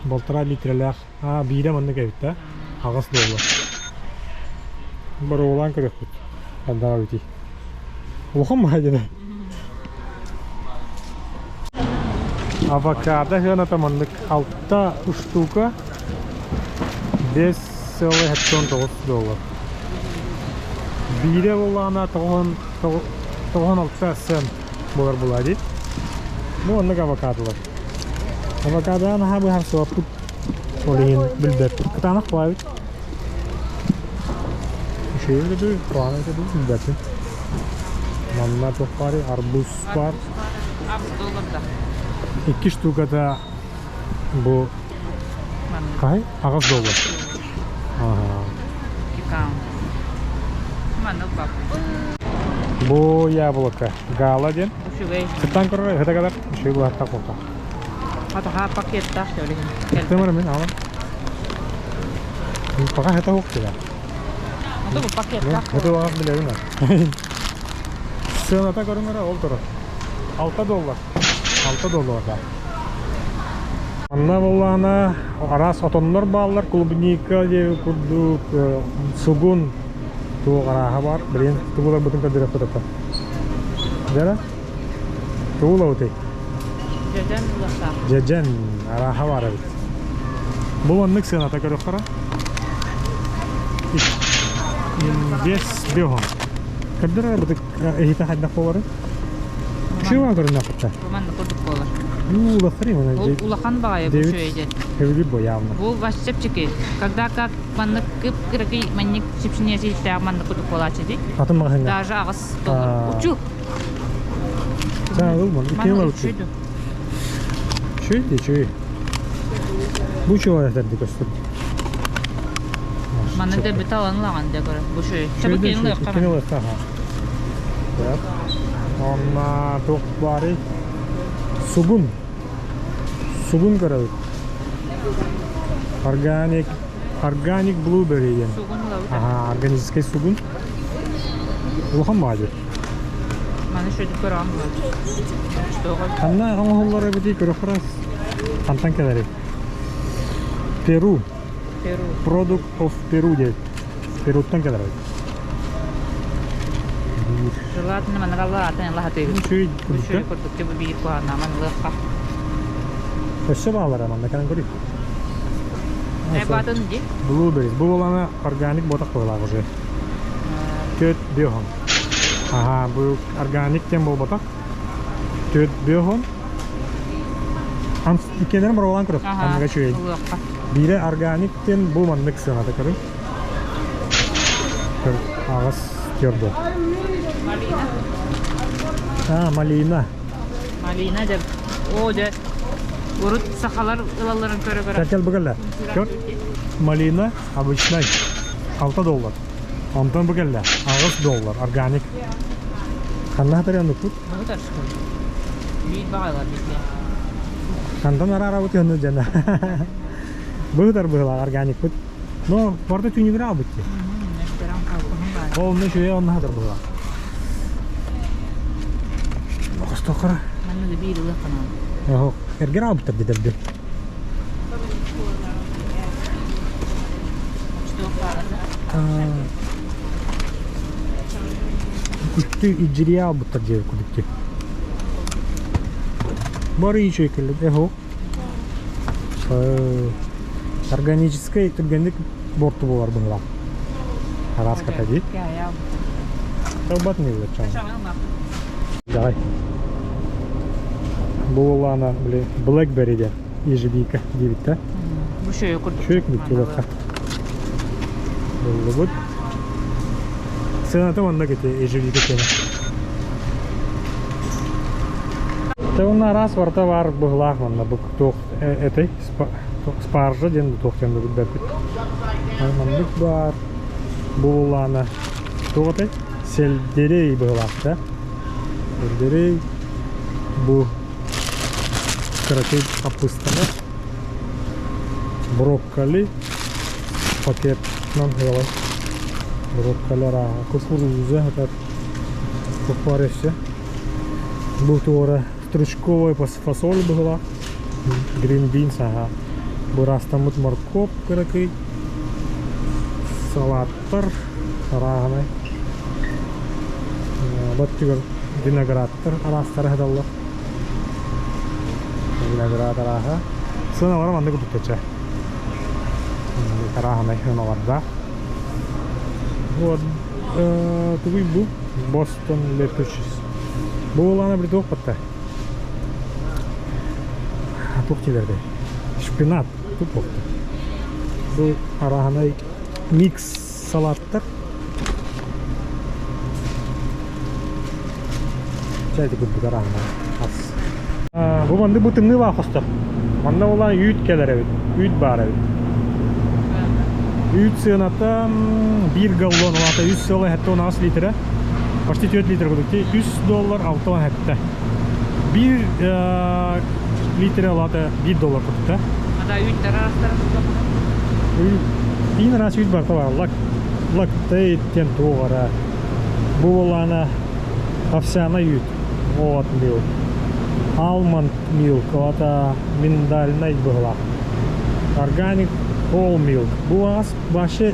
Балтараа литрэлээх, аа биирэ маннык эбит да, 8 доллар. Боруобалаан көрүөхпүт, хайдах эбитий. Улахан маай диэн. Авокадо сыаната маннык алта штука 5,79 доллар. Биирэ буоллаҕына 96 цент буолар буолаа дии. Бу оннук авокадолар. Авокадоны наһаа быһаарсыбаппыт. Ол иһин билбэппит. Кытаанах баайбыт. Үчүгэй да куһаҕан да билбэппин. Манна туох баарый? Арбуз баар. Икки штуката бу хаһый? 8 доллар. Бу яблоко. Гала диэн. Үчүгэй. Сыттан көрөр, ыһыта кэлэр. Үчүгэй булааттаах буолта. Хатаха пакеттаах сөөлүһүн. Тымыр мин аҕам. Пока это ух тебя. Ото бу пакеттаах. Это лаҕас билэбин Сыаната көрүҥ ол турар. 6 доллар. 6 доллар да. Манна буоллаҕына араас отоннор бааллар, клубника диэби курдук, сугун туох арааһа баар. Билигин тугу ыларбытын көрдөрүөхпүт ото. Дьэ тугу ылабытый? Дьэдьэн ылыахтаах. Дьэдьэн арааһа баар эбит. Бу маннык сыаната көрүөххэ 5 бөһөн. Көрдөр эрэ бытык эһитэ хайдах буоларын. Чего көрүннэххэ? Манна курдук буолар. Ну, улахтар именно. Ол улахан баҕайы бу үчүгэй Хэвли бу явно. Бу ваш чэпчэки. Когда как маннык кып-кыракый маннык чипсинесииттээх маннык курдук буолааччы дии. Атын маҕаһыыҥҥа. Даже 8 доллар. Учу. Саа ылман. Иккини Манна ылар учу. үчүгэй. Үчүгэй да үчүгэй. Бу чего этэрди көстөр. Манна да бүт алан ылаҕан дэ көрө. Бу үчүгэй. Чэпчэки ылыахха. Иккини ылыахха. Онна туох баарый? Сугун. Сугун көрөбүт. Органик, органик blueberry диэн. Сугун ылабыт. Ага, органический сугун. Улахан баҕайы. Маны шөдүк көрөҕүм буолар. Ханна оҥоһуллар эбитий көрөххө хантан кэлэрий? Перу. Перу. Product of Peru диэбит. Перуттан кэлэр эбит. Желательно манаралла атын ылаһатыыбыт. Үчүгэй Үчүгэй курдук тибу биир куһаҕана манылыахха. Өссө баалара манна кэлэн көрүй. Батын ди. Blueberries. Бу буолана органик ботах буолаах уже. Төт бөһөн. Ага, бу органик тем буолбатах. Төт бөһөн. Иккиэннэрин боруобалаан көрөр. Анныга үчүгэй. Ылыахха. Биирэ органик тен бу маннык сыаната көрүҥ. Көр, аҕыс көрдө. Малина. А, малина. Малина деп. О, де. Урут сахалар ылалларын көрө көрө. Кэл бу кэллэ. Көр. Малина обычный. 6 доллар. Онтон бу кэллэ. 8 доллар. Органик. Ханна хатырыан тут? Бу тарскын. Биир баҕайлар бизге. Хантан араарабыт ханны жана. Быһытар быһыла органик бут. Но барда түнүгүрэ албыт. Ол онно шөйө онно хатыр быһыла. Костокара. Манна да биир ылыаххана. Охо, эргер албыттар дедерди. Что баарата? Үттү иджирия албыттар диэби кудукти. Бары ичей келлет. Эхо. Органический түргендик борту болар быһыла. Араас катади. Талбат не билет чаң. Давай. Бу били Blackberry де ежевика диэбит да. Бу шөйө курдук. Шөйөк бүттү Буллубут. Сыаната манна кете ежевика тема. Та араас барта бар быһылаах манна бу туох этэй спаржа диэн туох диэн билбэппит. Маннык бар булулаана. Туох этэй? Сельдерей быһыылаах да. Сельдерей бу кыракый хаппыыстаны брокколи пакетынан ыалай. Брокколи арааһа кукуруза это туох өссө. Бу туора стручковая фасоль быһыылаах. Green beans аһа. Быраастаммыт моркуоп кыракый. Салаттар арааһынай. Баттыгар виноградтар араастара сыталлар. Виноград арааһа. Сыаналара маннык курдук Арааһынай сыаналардаах. Вот тугуй бу? Бостон Летучис. Бу улаана бір туох батта? Туох диилэрдэй? Шпинат туох Бу арааһынай микс салаттар. Чай курдук арааһынай ас. Бу маннык бу тымныы баа хостор. Манна улаан үүт кэлэр эбит. Үүт баар эбит. Үүт сыаната 1 галлон, улаата 3 сыала 78 литра. Почти 4 литр курдук. 3 доллар 67. 1 литр улаата 1 доллар курдук да. Ада үүттэр арастара Иин араас үүт барта бар. Лак, лактейт диэн туох эрэ. Бу буоллаҕына овсяный үүт. Oat milk. Almond milk, это миндальный быһыылаах. Organic whole milk. Бу аас вообще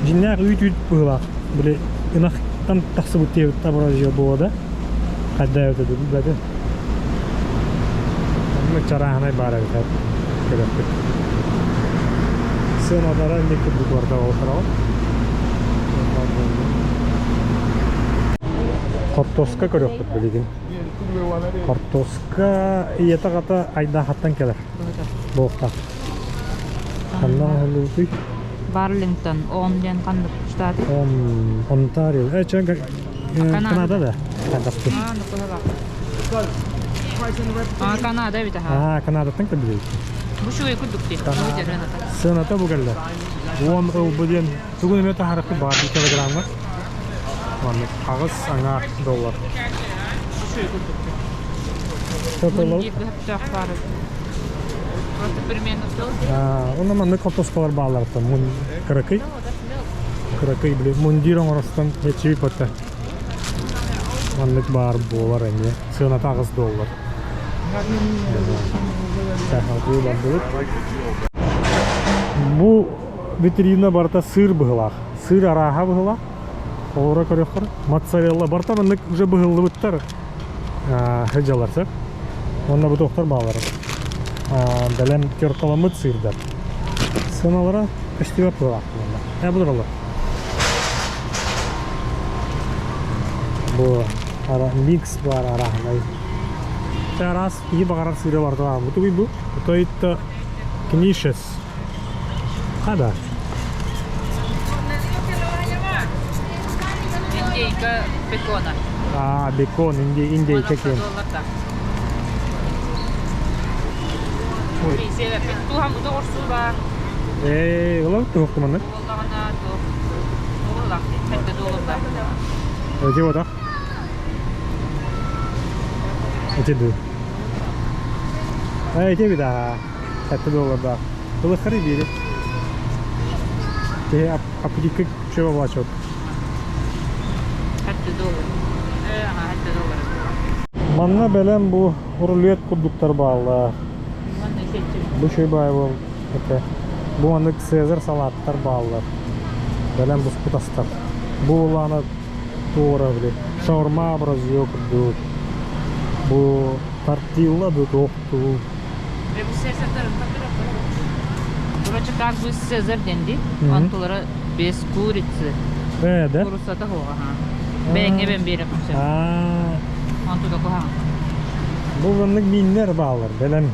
дьиҥнээх үүт-үүт быһыылаах. Били ынахтан тахсыбыт диэбит образия буола да. Хайда эбитэ билбэтим. Оннук чарааһынай баар эбит көрөппүт. Сыаналара инник курдук барда ол Хортуоска көрүөхпүт билигин. Хортуоска ийэтэ аҕата Айдаахаттан кэлэр. Буолуохтаах. Ханна оҥоһуллубутуй? Барлингтон, он диэн ханнык штаты? Он, Онтарио. Э, чэ, Канада да? Хайдахпын. А, ну кыһылаах. А, Канада эбит аха. Аа, Канадаттан кэлбит. Бу үчүгэй курдук дии. Сыаната бу кэллэ. Уон ылбы диэн тугун эмэ таһарахты баар килограммҥа. Маннык аҕыс аҥаар доллар. Үчүгэй курдук дии. Тотолол. Мундир баар. Просто примерно все. Онно маннык хортуоскалар бааллартан мун кыракый. Кыракый били мундир оҥоростон ечиби потта. Маннык баар буолар эмиэ. Сыаната аҕыс доллар. Салгыы бардыбыт. Бу витрина барыта сыр быһылаах. Сыр арааһа быһылаах. Олоро көрүөххэр. Моцарелла барыта маннык уже быһыллыбыттар сылдьаллар сөп. Уонна бу туохтар бааллар. Бэлэм теркаламмыт сыырдар. Сыаналара көстүбэт быһылаах буолла. Э, бу тураллар. Бу микс бар арааһынай. Араас киһи баҕарар сыыра барда. Бу тугуй бу? То книшес. Хада. Индейка бекона. А, бекон, индейка кем. Ой. Ээ, олор туохтуманнык. Эти вот, а? Эти ду. А, эти да. Это доллар, да. Было бири. Те апдика чего влачок. Хатты доллар. Ага, хатты доллар. Манна бэлэм бу рулет курдуктар бааллар. Бу чөй баай бол это бу маннык Цезарь салаттар бааллар. Бэлэм буспут астар. Бу улаана туора били шаурма образуя курдук. Бу тортилла бу туохтуу. Короче, как бы Цезарь денди, онтулара без курицы. Э, да? Куруссата хуга, ха. Бэйҥэ бэн биэрэ күнсэ. Аа. Онтуга куһаҕан. Бу маннык мииннэр бааллар, бэлэм.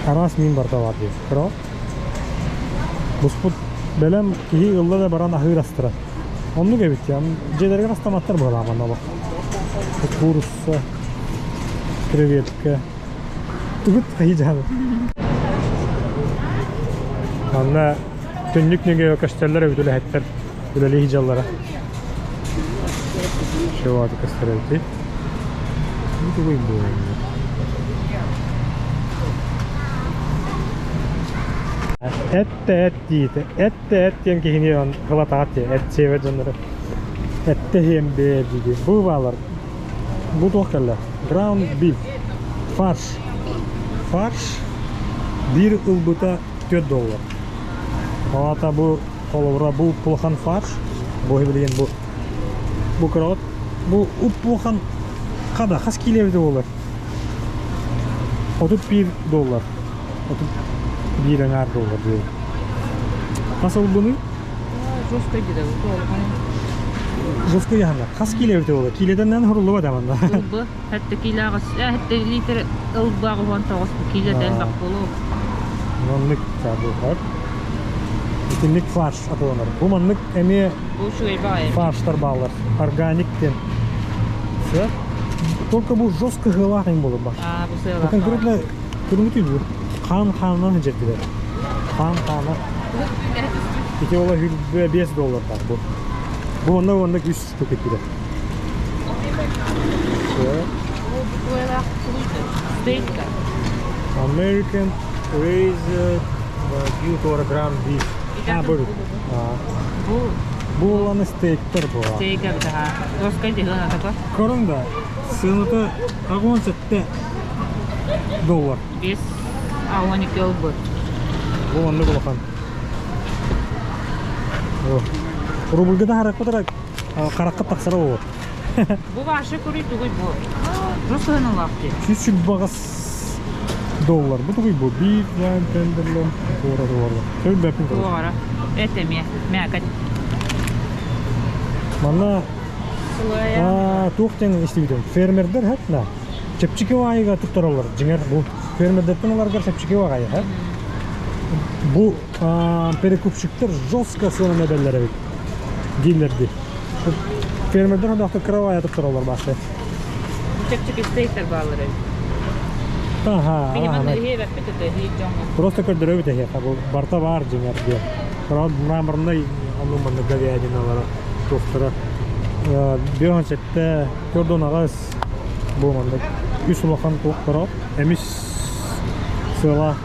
Араас миин барыта баар дии. Кыра. Буспут бэлэм киһи ылла да баран аһыыр астара. Оннук эбит я. Дьиэлэригэр астаматтар быһалаах манна олох. Куурусса, креветка. Тугут хайы дьаһал. Манна түннүк нөҥүө көстөллөр эбит үлэһиттэр. Үлэлии дьаллара. Шеваты кастарайти. Тугуй буолар. Эт да эт диите. Эт да эт диэн киһини кылатаат дии. Эт сиэбэт дьоннору. Этте иһиэн бээ дии. Бу баалар. Бу туох кэллэ? Ground beef. Фарш. Фарш биир ылбыта 4 доллар. Аата бу холобура бу улахан фарш. Бу билигин бу бу кыраҕыт бу уп-улахан хада хас киилэ эбитэ буолар? 31 доллар. 31 аҥаар доллар диэн. Хас ылбыный? Жестко диде бу улахан. Жестко яһана. Хас киилэ эбитэ буолар? Кииледен хуруллуба да манна. Ылбы, хәтта киилэҕэ, хәтта литр ылбаҕы 19 кииледен бак болу. Маннык табыһар. Итинник фарш атыланар. Бу маннык эмиэ Бу үчүгэй баҕайы. фарштар бааллар. Органик диэн. Все. Только бу жестко сыалаах эҥ буолар ба. А, бу Бу сыалаах. конкретно көрүҥүтүй бу. Хаан хаанынан дьэрдилэр. Хаан хаана. Ити ола хүрбэ 5 доллар бар бу. Бу онно онно үс штука киирэр. Все. Стейк. American Raised Wagyu Tora Ground Beef. А, бу. Бу Бу уланы стейктер була. стейк эбит аха. Жестко диһын атака. Көрүҥ да, сыаната 87 доллар. 5 12 ылбыт. Бу оннук улахан. Рубльга да харакка харакка тахсара буолуо. Бу башы көрүй тугуй бу. Жестко хынылаах дии. 100 доллар. Бу тугуй бу? Beef, lamb, tenderloin, туора туора. Сөп бэппин көрөр. Туора. Эт эмиэ. Мякоть. Манна туох диэн истибитим. Фермердер хэт на. Чэпчэки баайыга туттараллар. Дьиҥэр бу фермердертэн ыларгар чэпчэки баҕайы хэт. Бу перекупщиктар жестко сыананы эбэллэр эбит дииллэр дии. Фермердер ондаахта кыра баайа туттараллар баасы. Чэпчэки стейктер бааллар эбит. Аха, Биһиман иһиэбэппит этэ, иһиит дьоҥҥо. Просто көрдөрөбүт эһиэхэ бу барта баар дьиҥэр диэн. Мраморнай оннук маннык говядиналара туохтара 57 төрдөн аҕыс бу маннык үс улахан туохтара эмис сыала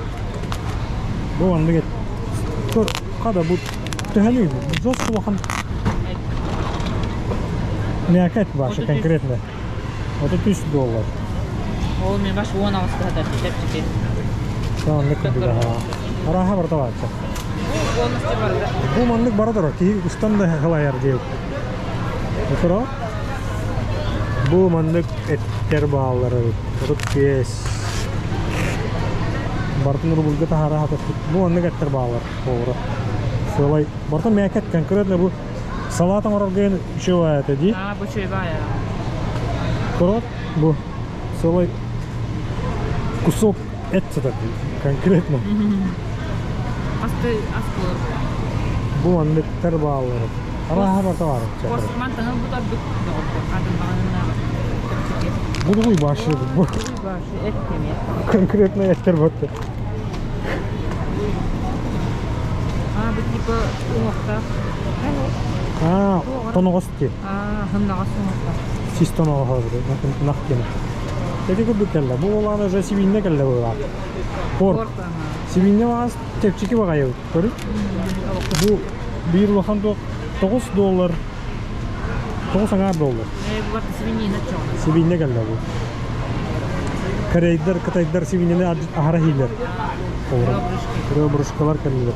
бу маннык хада бу төһөнүй бу жос улахан мякоть ваша конкретно 33 доллар. Ол мен баш 10 аҕыс кыһатар чэпчэки. Маннык курдук Араха барта баачча. Бу полностью барда. Бу маннык бара турар. Киһи устан да халайар диэбит. Отура. Бу маннык эттер бааллар эбит. 35. Бартын рубльга таһара хатыппыт. Бу маннык эттер бааллар. Оҕура. Сыалай. Бартын мээкет конкретно бу салат оҥорорго үчүгэй этэ дии. А, бу үчүгэй баайа. Көрөт бу сыалай кусок эт сытар конкретно. Асты ас буолар. Бу манныктар бааллар. Араха барта бар. Косман таңыл бутардык доҕоттор. Атын баҕанынааҕы. Бу тугуй башы бу. Тугуй башы эт кеме. Конкретно эттер батты. А, бу типа уҥуохтаах. А, тоноҕос ти. А, хыннаҕас уҥуохтаах. Сис тоноҕоһо ынах киэнэ. Эти курдук кэллэ. Бу олаана уже сибииннэ кэллэ быһыылаах. Порк. Сибииннэ баҕас чэпчэки баҕайы көрү. Бу биир улахан туох 9 доллар 9 аҥаар доллар. Э, бу барыта свинина чоҕо. Сибииннэ кэллэ бу. Корейдар, кытайдар сибииннэни аһара иһиилэр. Ребрышкалар кэллилэр.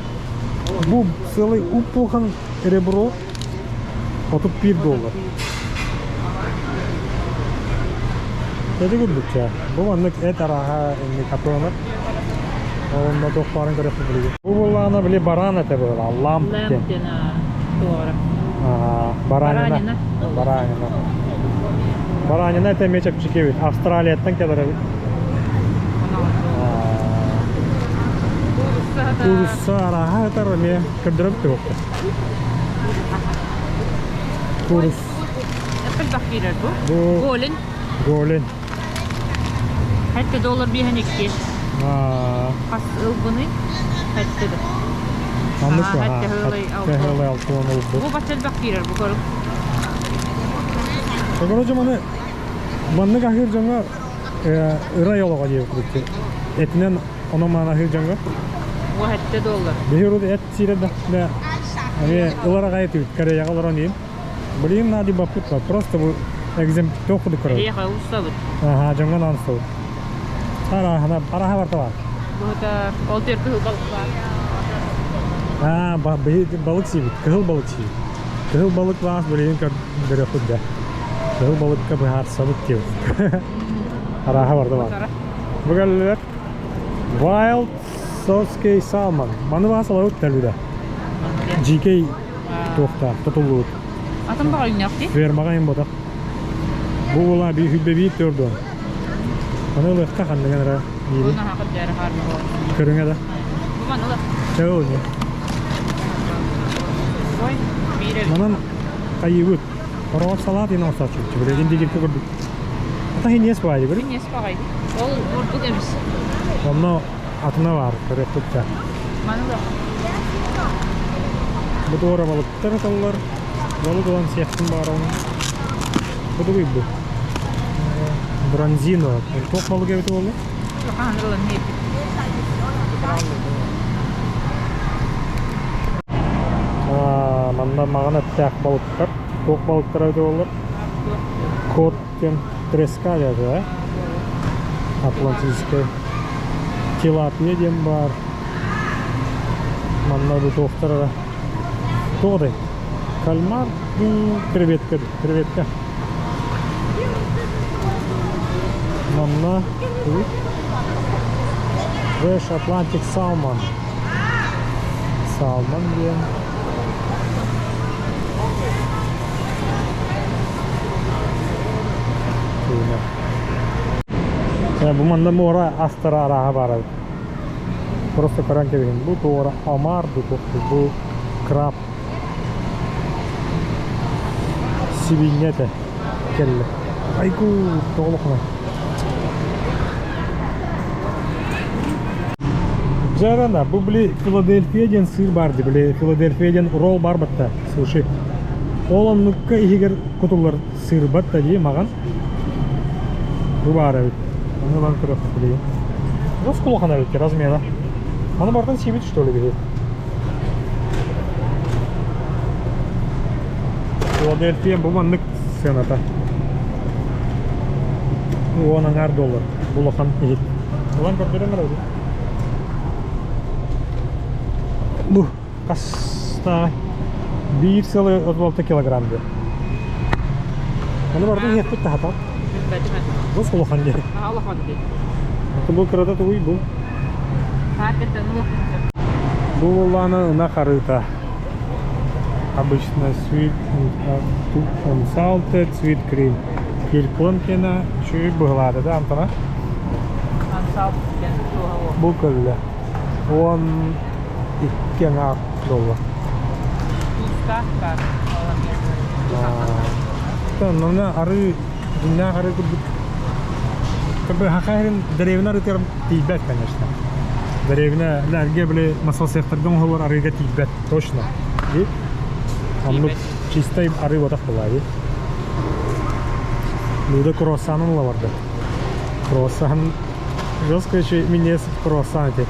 Бу целый уп-улахан ребро 31 доллар. Эти курдук чэ. Бу маннык эт араха инник хатыланар. Онно туох баарын көрөхпүт билигин. Бу буоллаҕына били баран этэ буолла, ламп диэн. Ламп диэн туора. Баранина. Баранина. Баранина это эмиэ чэпчэки эбит. Австралияттан кэлэр эбит. Куурусса араха этэр эмиэ көрдөрөбүт туохта. Куурус. Элбэх киирэр бу. Бу Голень. Голень. Хәтта доллар биһэн икки. Хас ылбыный? Хәтта да. Маннык Тэһэлэй алтуон ылбыт. Бу бачча элбэх киирэр бу көрүҥ. Короче, маны маннык аһыыр дьоҥҥо ырай олоҕо диэбит курдук. Этинэн оно-мааны аһыыр дьоҥҥо. Бу хэттэ доллар. Биһи урут эт сиирэ да эмиэ ылар аҕай этибит Кореяҕа олорон иһин. Блин, надо баппыт просто бу экзем туох курдук көрөбүт. Эһиэхэ устабыт. Аха, дьоҥҥо наан устабыт. Араһана, араһа барта бар. Бу ол түөр кыһыл балык баар. Аа, балык сиибит, кыһыл балык сиибит. Кыһыл балык баас билигин көрөхпүт да. Кыһыл балыкка быһаарсабыт диэбит. Араһа барда бар. Бу кэллилэр. Wild Soskey Salmon. Маны баас олорут тэлүдэ. GK туохтаах, тутуллубут. Атын баҕайынньах дии. Фермаҕа иһин ботах. Бу була би хүлбэ биир төрдөн. Аны ылыахха ханныгын эрэ Бу наһаа кырдьаары хаарба Көрүҥэ да. Бу маны ыла. Чэ ол не. Ой, биир эбит. Манан хайыыбыт. Хороҕор салаат иһин оҥорсооччу. Билигин дигирки курдук. Ата хиньиэс баайы били. Хиньиэс баҕайы. Ол бурдук эмис. Онно атына баар көрүөхпүт да. Маны ыла. Бу туора балыктар аталлар. Балык ылан сиэхпин баҕарабын. Бу тугуй бу? Бронзино. Туох балык эбит буолла? Хаһан ылан иһиппит. Манна маҕан эттээх балыктар. Туох балыктара эбит буоллар? Кот диэн треска диэтэ, Атлантическай. Тилапия диэн баар. Манна бу туохтар эрэ Туох этэй? Кальмар дуу, креветка дуу? Креветка. Манна Fresh Atlantic Salmon. Salmon диэн. Бу манна муора астара арааһа баар эбит. Просто көрөн кэбиһин. Бу туора омар бу бу краб сибиинньэ этэ кэллэ. Айгу тоҕолохуна. Дьэ бу били Филадельфия диэн сыыр баар дии, били Филадельфия диэн ролл бар батта, суши. Ол оннукка иһигэр кутуллар сыыр батта дии маҕан. Бу баар эбит. Ону ылан көрүөхпүт билигин. Жестко улахан эбит размера. Аны бартан сиибит что ли биһи? Филадельфия бу маннык сыаната. 10 аҥаар доллар. Бу улахан иһит. Ылан көрдөрөн эрэ Бу хаста биир сылы 36 килограмм диэн. Аны бардын иһэппит таһатар. Бу улахан диэн. Улахан диэн. Бу кырата тугуй бу? Бу буоллаҕына ынах арыыта. Обычно sweet unsalted sweet cream. Кирпон кена үчүгэй быһылаата да амтана. Бу көллө. 12 аҥаар доллар. Туустаах баар. Онно арыы дьиҥнээх арыы курдук Хахайрын дэриэбинэ арыытыгар тиийбэт, конечно. Дэриэбинэ эргэ били масал сыахтарга оҥоһуллар арыыга тиийбэт, точно. И оннук чистай арыы ботах буолаа дии. Люда круассанын ыла барда. Круассан жестко еще минес круассан эти.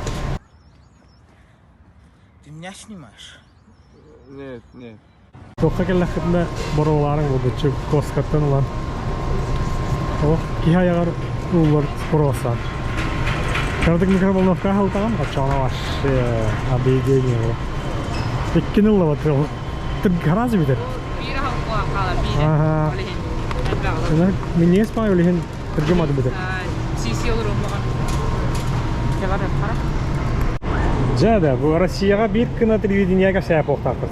Ты меня снимаешь? Нет, нет. Туохха кэллэххитинэ боруолаарыҥ булгуччу куоскаттан ылан. Олох киһи айаҕар ууллар круассан. Кыратык микроволновка аһылтаҕын, оччоҕуна вообще объедение было. Иккини ыллабат гараж бүтэр. Биир аһылык хаалар, биирэ. Ага. Ол иһин элбэх ылар. Минньигэс баай ол иһин тыргымады бүтэр. Сиси олоруом баҕар. Дьабар хара. Дьэ да, бу Россияҕа биир гына телевидениега кэпсээппохтаахпыт.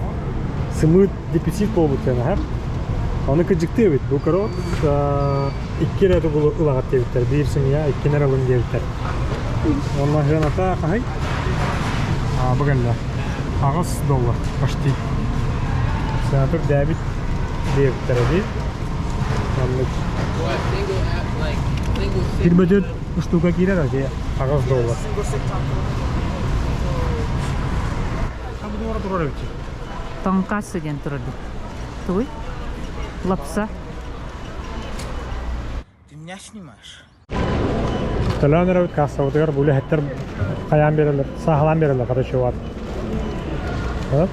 Сымыыт дефицит буолбут диэн Ону кыдьыктыы эбит. Бу корот икки эрэ тугу ылаҕыт диэбиттэр. Биир семья иккини эрэ ылын диэбиттэр. Онно сыаната хаһый? А, бу кэллэ. 8 доллар почти. Сенатор дээбит диэбиттэр эбит. Оннук. Кирбөтүт штука киирэр ати 8 доллар. Туора турар эбит. Тонкасы диэн турар Тугуй? Лапса. Ты меня снимаешь? Төлөөн эрэбит кассабытыгар бу үлэһиттэр хайаан биэрэллэр, сааһылаан биэрэллэр, короче, вот. Вот.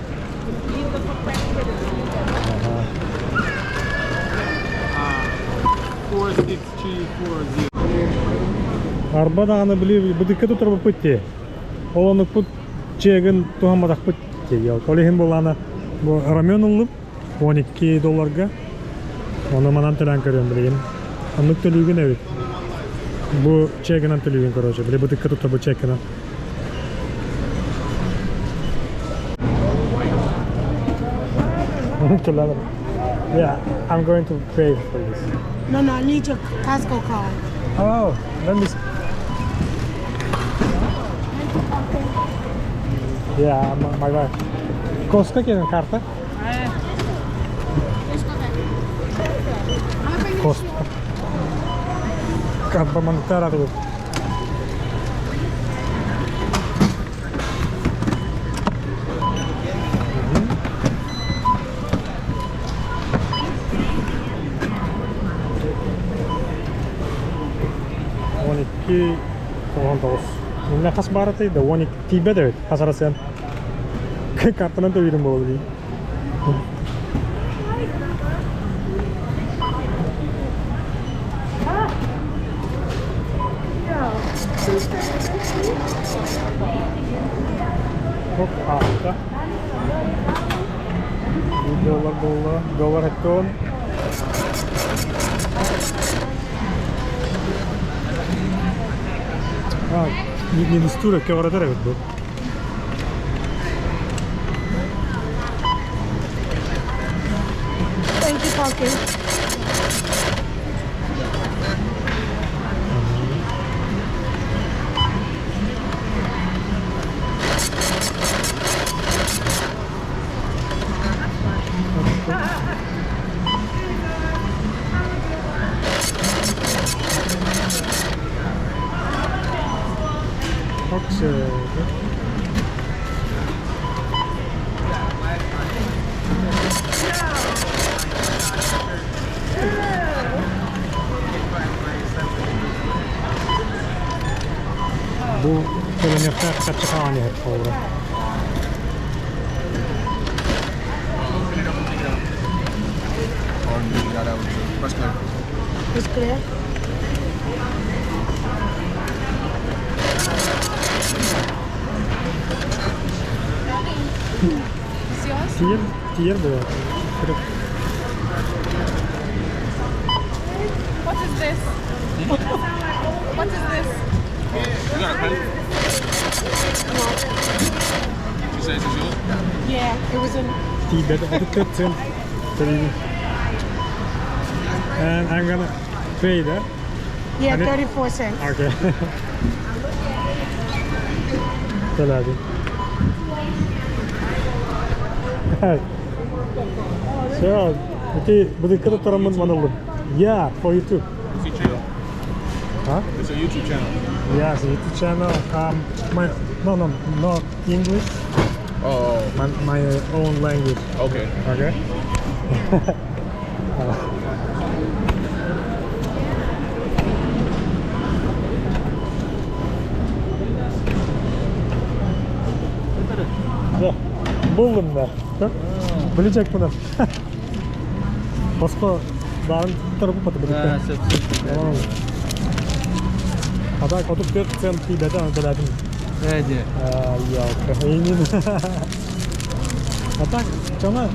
Арба даҕаны били бытыкка тутарбыппыт дии. Ол оннукпут чегин туһамматахпыт дии. Ол иһин буоллаҕына бу рамен ыллым 12 долларга. Ону манан төлөөн көрүөм билигин. Оннук төлүүгүн эбит. Бу чегинэн төлүүгүн короче. Били бытыкка туттарбыт чеккинэн. Yeah, I'm going to pay for this. No, I need your Costco card. Oh, let me. Yeah, my wife. Costco кэлин карта? Costco. Карта тут. 12 19. Мин хас баарытай да 12 тиийбэт эбит. Хас арасыан. Картанан төлүүрүм буолуо дии. Оп, ааста. Доллар буолла. Доллар эттон. А, не мистура, көҕөрөтөр эбит бу. Thank you, Parker. Окей. Бу төлөнүөхтээх харчы хаҕан иһэр холобура. It's clear. Тиер, тиер буолар. What is this? What is this? You got a pen? You say this is yours? Yeah, it was in. Тиийбэт 34 цент төлүүгүн. And I'm gonna pay that. Yeah, And it- 34 cents. Okay. Төлөөдүм. So, ити бытыкка туттараммын маныллым. Yeah, for YouTube. It's a channel. Huh? It's a YouTube channel. Yes, YouTube channel. My no, not English. Oh, My own language. okay. Okay. Да, буллум да. Биличек мына. Боско баарын туттарып бата биликке. Сөп сөп. А так 34 цент тиийбэтэ аны төлөөтүм. Ээ дии. Ялка. Эйнин. А так, чана,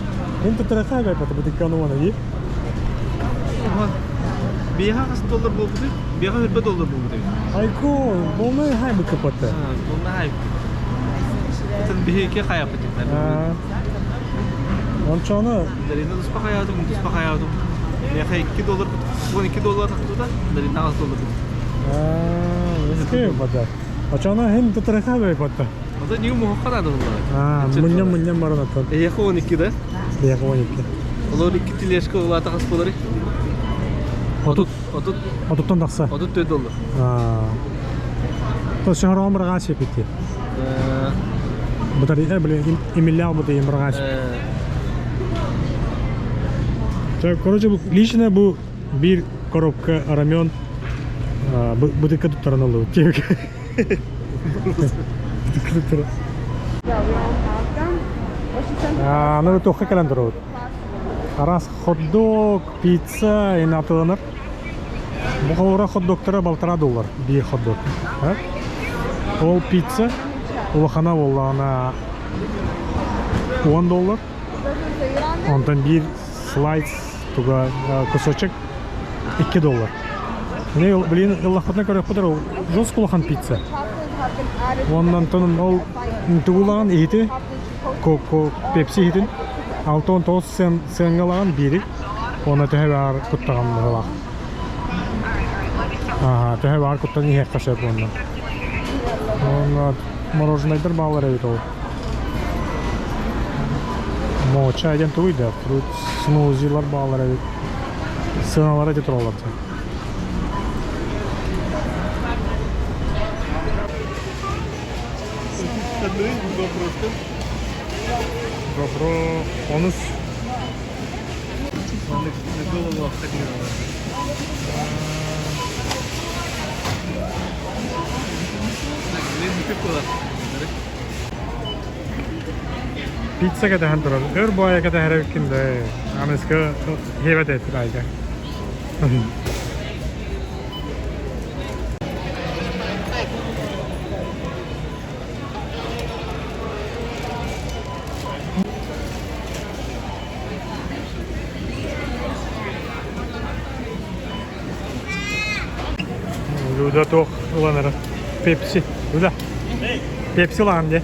мин туттарахаа бата биликке ону мана дии. Биэхэ хас доллар буолбутуй? Биэхэ 20 доллар буолбутуй. Айко, болмай хай быкапата. Онно хайп. Атын биһиги хайаппыт. Ончону Дарина туспа хайаатым, туспа хайаатым. Биэхэ 2 доллар, 12 доллар тахтыта, Дарина 6 доллар. Эске бата. Очону хин туттарахаа бата. Ото нью муххана доллар. Мунням мунням баран аттан. Эйхэ 12 да? Биэхэ 12. Олор 2 тележка улаата хас болар. Отут Отут отуттан тахса. 34 доллар. То шахар омрага сепити. Батарея, блин, имеллял батарея бырҕааччы. Короче, лично бу биир коробка рамен бытыкка туттаран ыллыбыт. Бытыкка туттаран. Аны туохха кэлэн турабыт? Араас хот-дог, пицца ин атыланар. Бу холобура хот-догтара балтараа доллар биир хот-дог. Ол пицца улахана буоллаҕына 10 доллар. Онтон биир слайс туга кусочек 2 доллар. Мне, блин, ыллахпытына көрөхпүтэр жестко улахан пицца. Оннан тонун ол тугулаҕын иһити Пепси иһитин 69 сыаҥҥалаҕын биири уонна төһө баар куттаҕын быһылаах. Аха, төһө баар куттан иһиэххэ сөп уонна. Уонна мороженайдар бааллар эбит ол. Моча диэн тугуй да, фрут смузилар бааллар эбит. Сыаналара ити тураллар. GoPro онус. На голову обходила. Пицца кэтэһэн турар. Өр буайа кэтэһэр эбиккин да аныска хиэбэт эттир айда. Люда туох ыланара? Пепси. Люда. Пепси ылаҕын дии.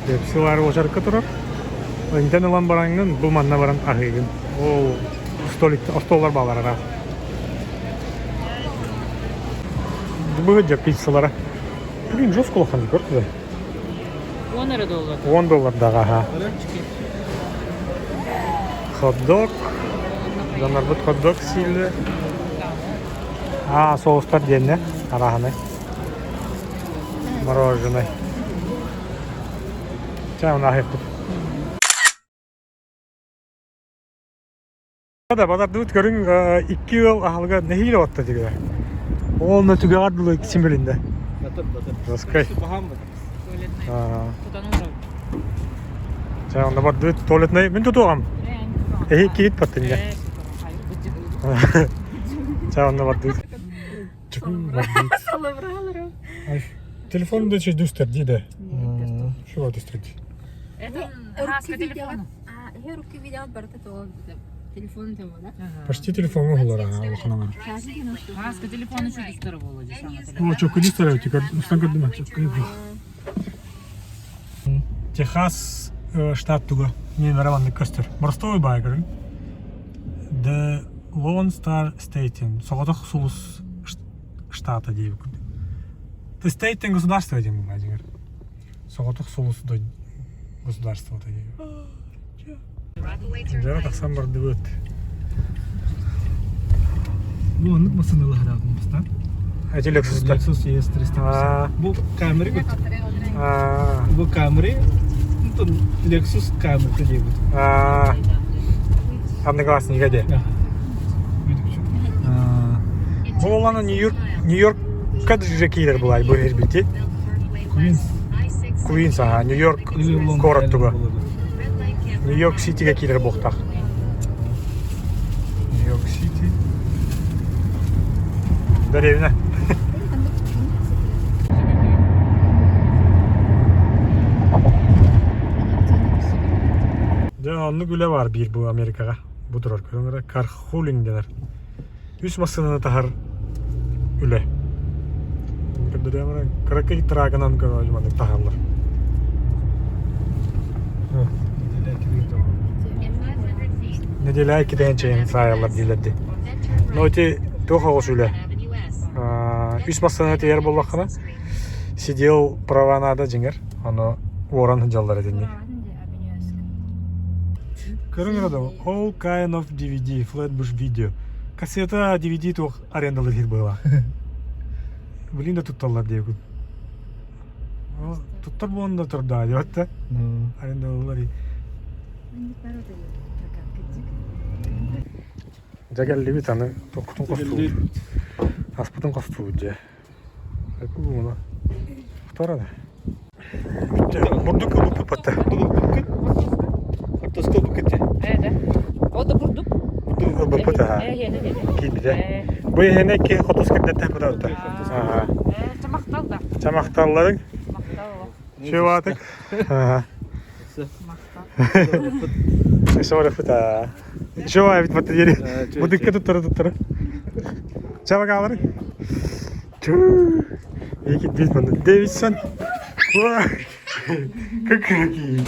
Пепси ылаары уочарка турар. Интэн ылан бараҥҥын бу манна баран аһыыгын. Ол столик остуоллар баалар араас. Быһыдьа пиццалара. Блин, жестко улахан көрдө. 10 эрэ доллар. 10 доллардаах аха. Хот-дог. Дьоннорбут хот-дог сииллэр. Аа, соустар диэннэ арааһынай. Мороженое. Чэ, оны аһыахпыт. Да, бадардыбыт көрүҥ икки ыал аһылыга нэһиилэ отто дигилэр. Ол түгэҕэр дылы симилинде. Доскай. Чэ, онно бардыбыт туалетнай мин тутуоҕам. Эһи киит баттыння. Чэ, онно бардыбыт. Телефон да чөйдүстэр дии да. Чего түстэр дии? Это хаска телефон. Руки видео барыта тоҕо телефон темана. Почти телефоҥҥа уһулар улаханана. Хаска телефону чөйдүстэр буолла дии саҥа телефон. О, чөккү дистэр эбит, устан көрдүм чөккү. Техас штат туга нөмөрө маннык көстөр. Боростуой баай көрүҥ. The Lone Star State соҕотох сулус штата диэбит. The State государство диэн бу дьиҥэр. Соҕотох сулус государствота диэбит. Дьэ тахсан бардыбыт. Бу оннук массыыналаһараатын бастаан. Эти Lexus Lexus ES350. Бу Camry гыт. Бу Camry Lexus Camry диэбит. Одноклассника де. Бу оланы Нью-Йорк Нью-Йоркка же киирэр булай бу эрбити. Квинс. Квинс, ага, Нью-Йорк город туга. Нью-Йорк Ситиге киирэр буохтаах. Нью-Йорк Сити. Дэриэбинэ. Дьэ, оннук үлэ баар биир бу Америкаҕа. Бу турар көрүҥ эрэ кархулинг дэнэр. Үс массыынаны таһар үлэ. Көрдөрүөм эрэ кыракый трагынан көрөөчү маннык таһаллар. Неделя иккитээн чэйин саайаллар дииллэр дии. Но ити туох оҕус үлэ. Үс массыынаны тиийэр буоллаххына сидел права надо дьиҥэр. Ону уоран сылдьаллар итинник. Көрүҥ эрэ да, all kind of DVD, Flatbush video. Кассета DVD туох арендалыыр быһыылаах. Блин да тутталлар диэбиккин. Туттар буолан да турдаа диэбэт Арендалылар. Дьэ кэллибит аны тохтун хостуубут. Аспытын хостуубут дьэ. Уна. Вторая. Бурдук ылбыппыт батта. Хортоска ылбыккыт дии. Э, да. Ол да бурдук. Бурдук ылбыппыт аха. Киирбитэ. Бу иһинэ ки хотус кирдеттен бутабыта. Чамахтал да. Чамахталларың. Махтал. Чуатык. Соры фыта. Чуа бит бат дери. Будыкка туттара туттара. Чабагалары. Түү. Эки дейт мында. Дэвидсон. Как какие.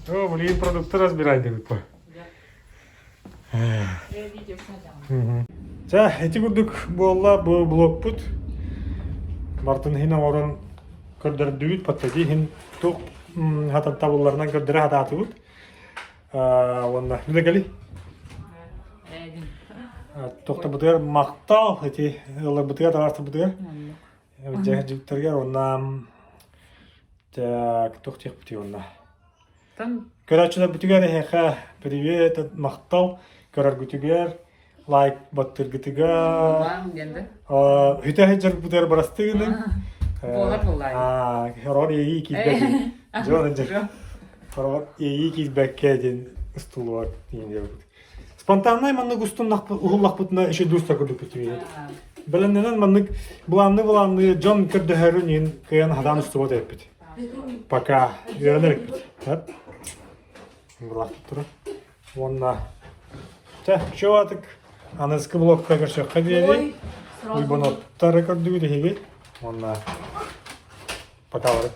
О, блин, продукты разбирай деп по. Ча, ити курдук буолла бу блокпут. Бартын хин оҥорон көрдөрдүбүт, паттади хин туох хатан табылларынан көрдөрө хатаатыбыт. Уонна үлэгэли. Тохтобутугар махтал ити ылларбытыгар таҕарсыбытыгар дьиктэргэр уонна так туох диэхпитий уонна Көрөөччүлэрбитигэр эһиэхэ привет, махтал көрөргүтүгэр, лайк баттыыргытыгар, үтэ сылдьарбытыгар бырастыы гыныҥ. Буолар буоллаайы. Хороор иэйии киирбэт. Дьон дьон. Хороор иэйии киирбэккэ диэн устулуор диэн диэбит. Спонтаннай маннык уһуллахпытына еще дуста курдук бүтүбүт. Бэлэмнэнэн маннык былаанны-былаанны дьон көрдөһөрүн иһин кыайан хадаан устубат эппит. Пока үөрэнэр эппит. Былаахпыт турар. Уонна чэ, чуатык аныгыскы блокка көрсүөххэ диэри. Уйбаноттары көрдүгүт эһиги. Уонна пока барыт.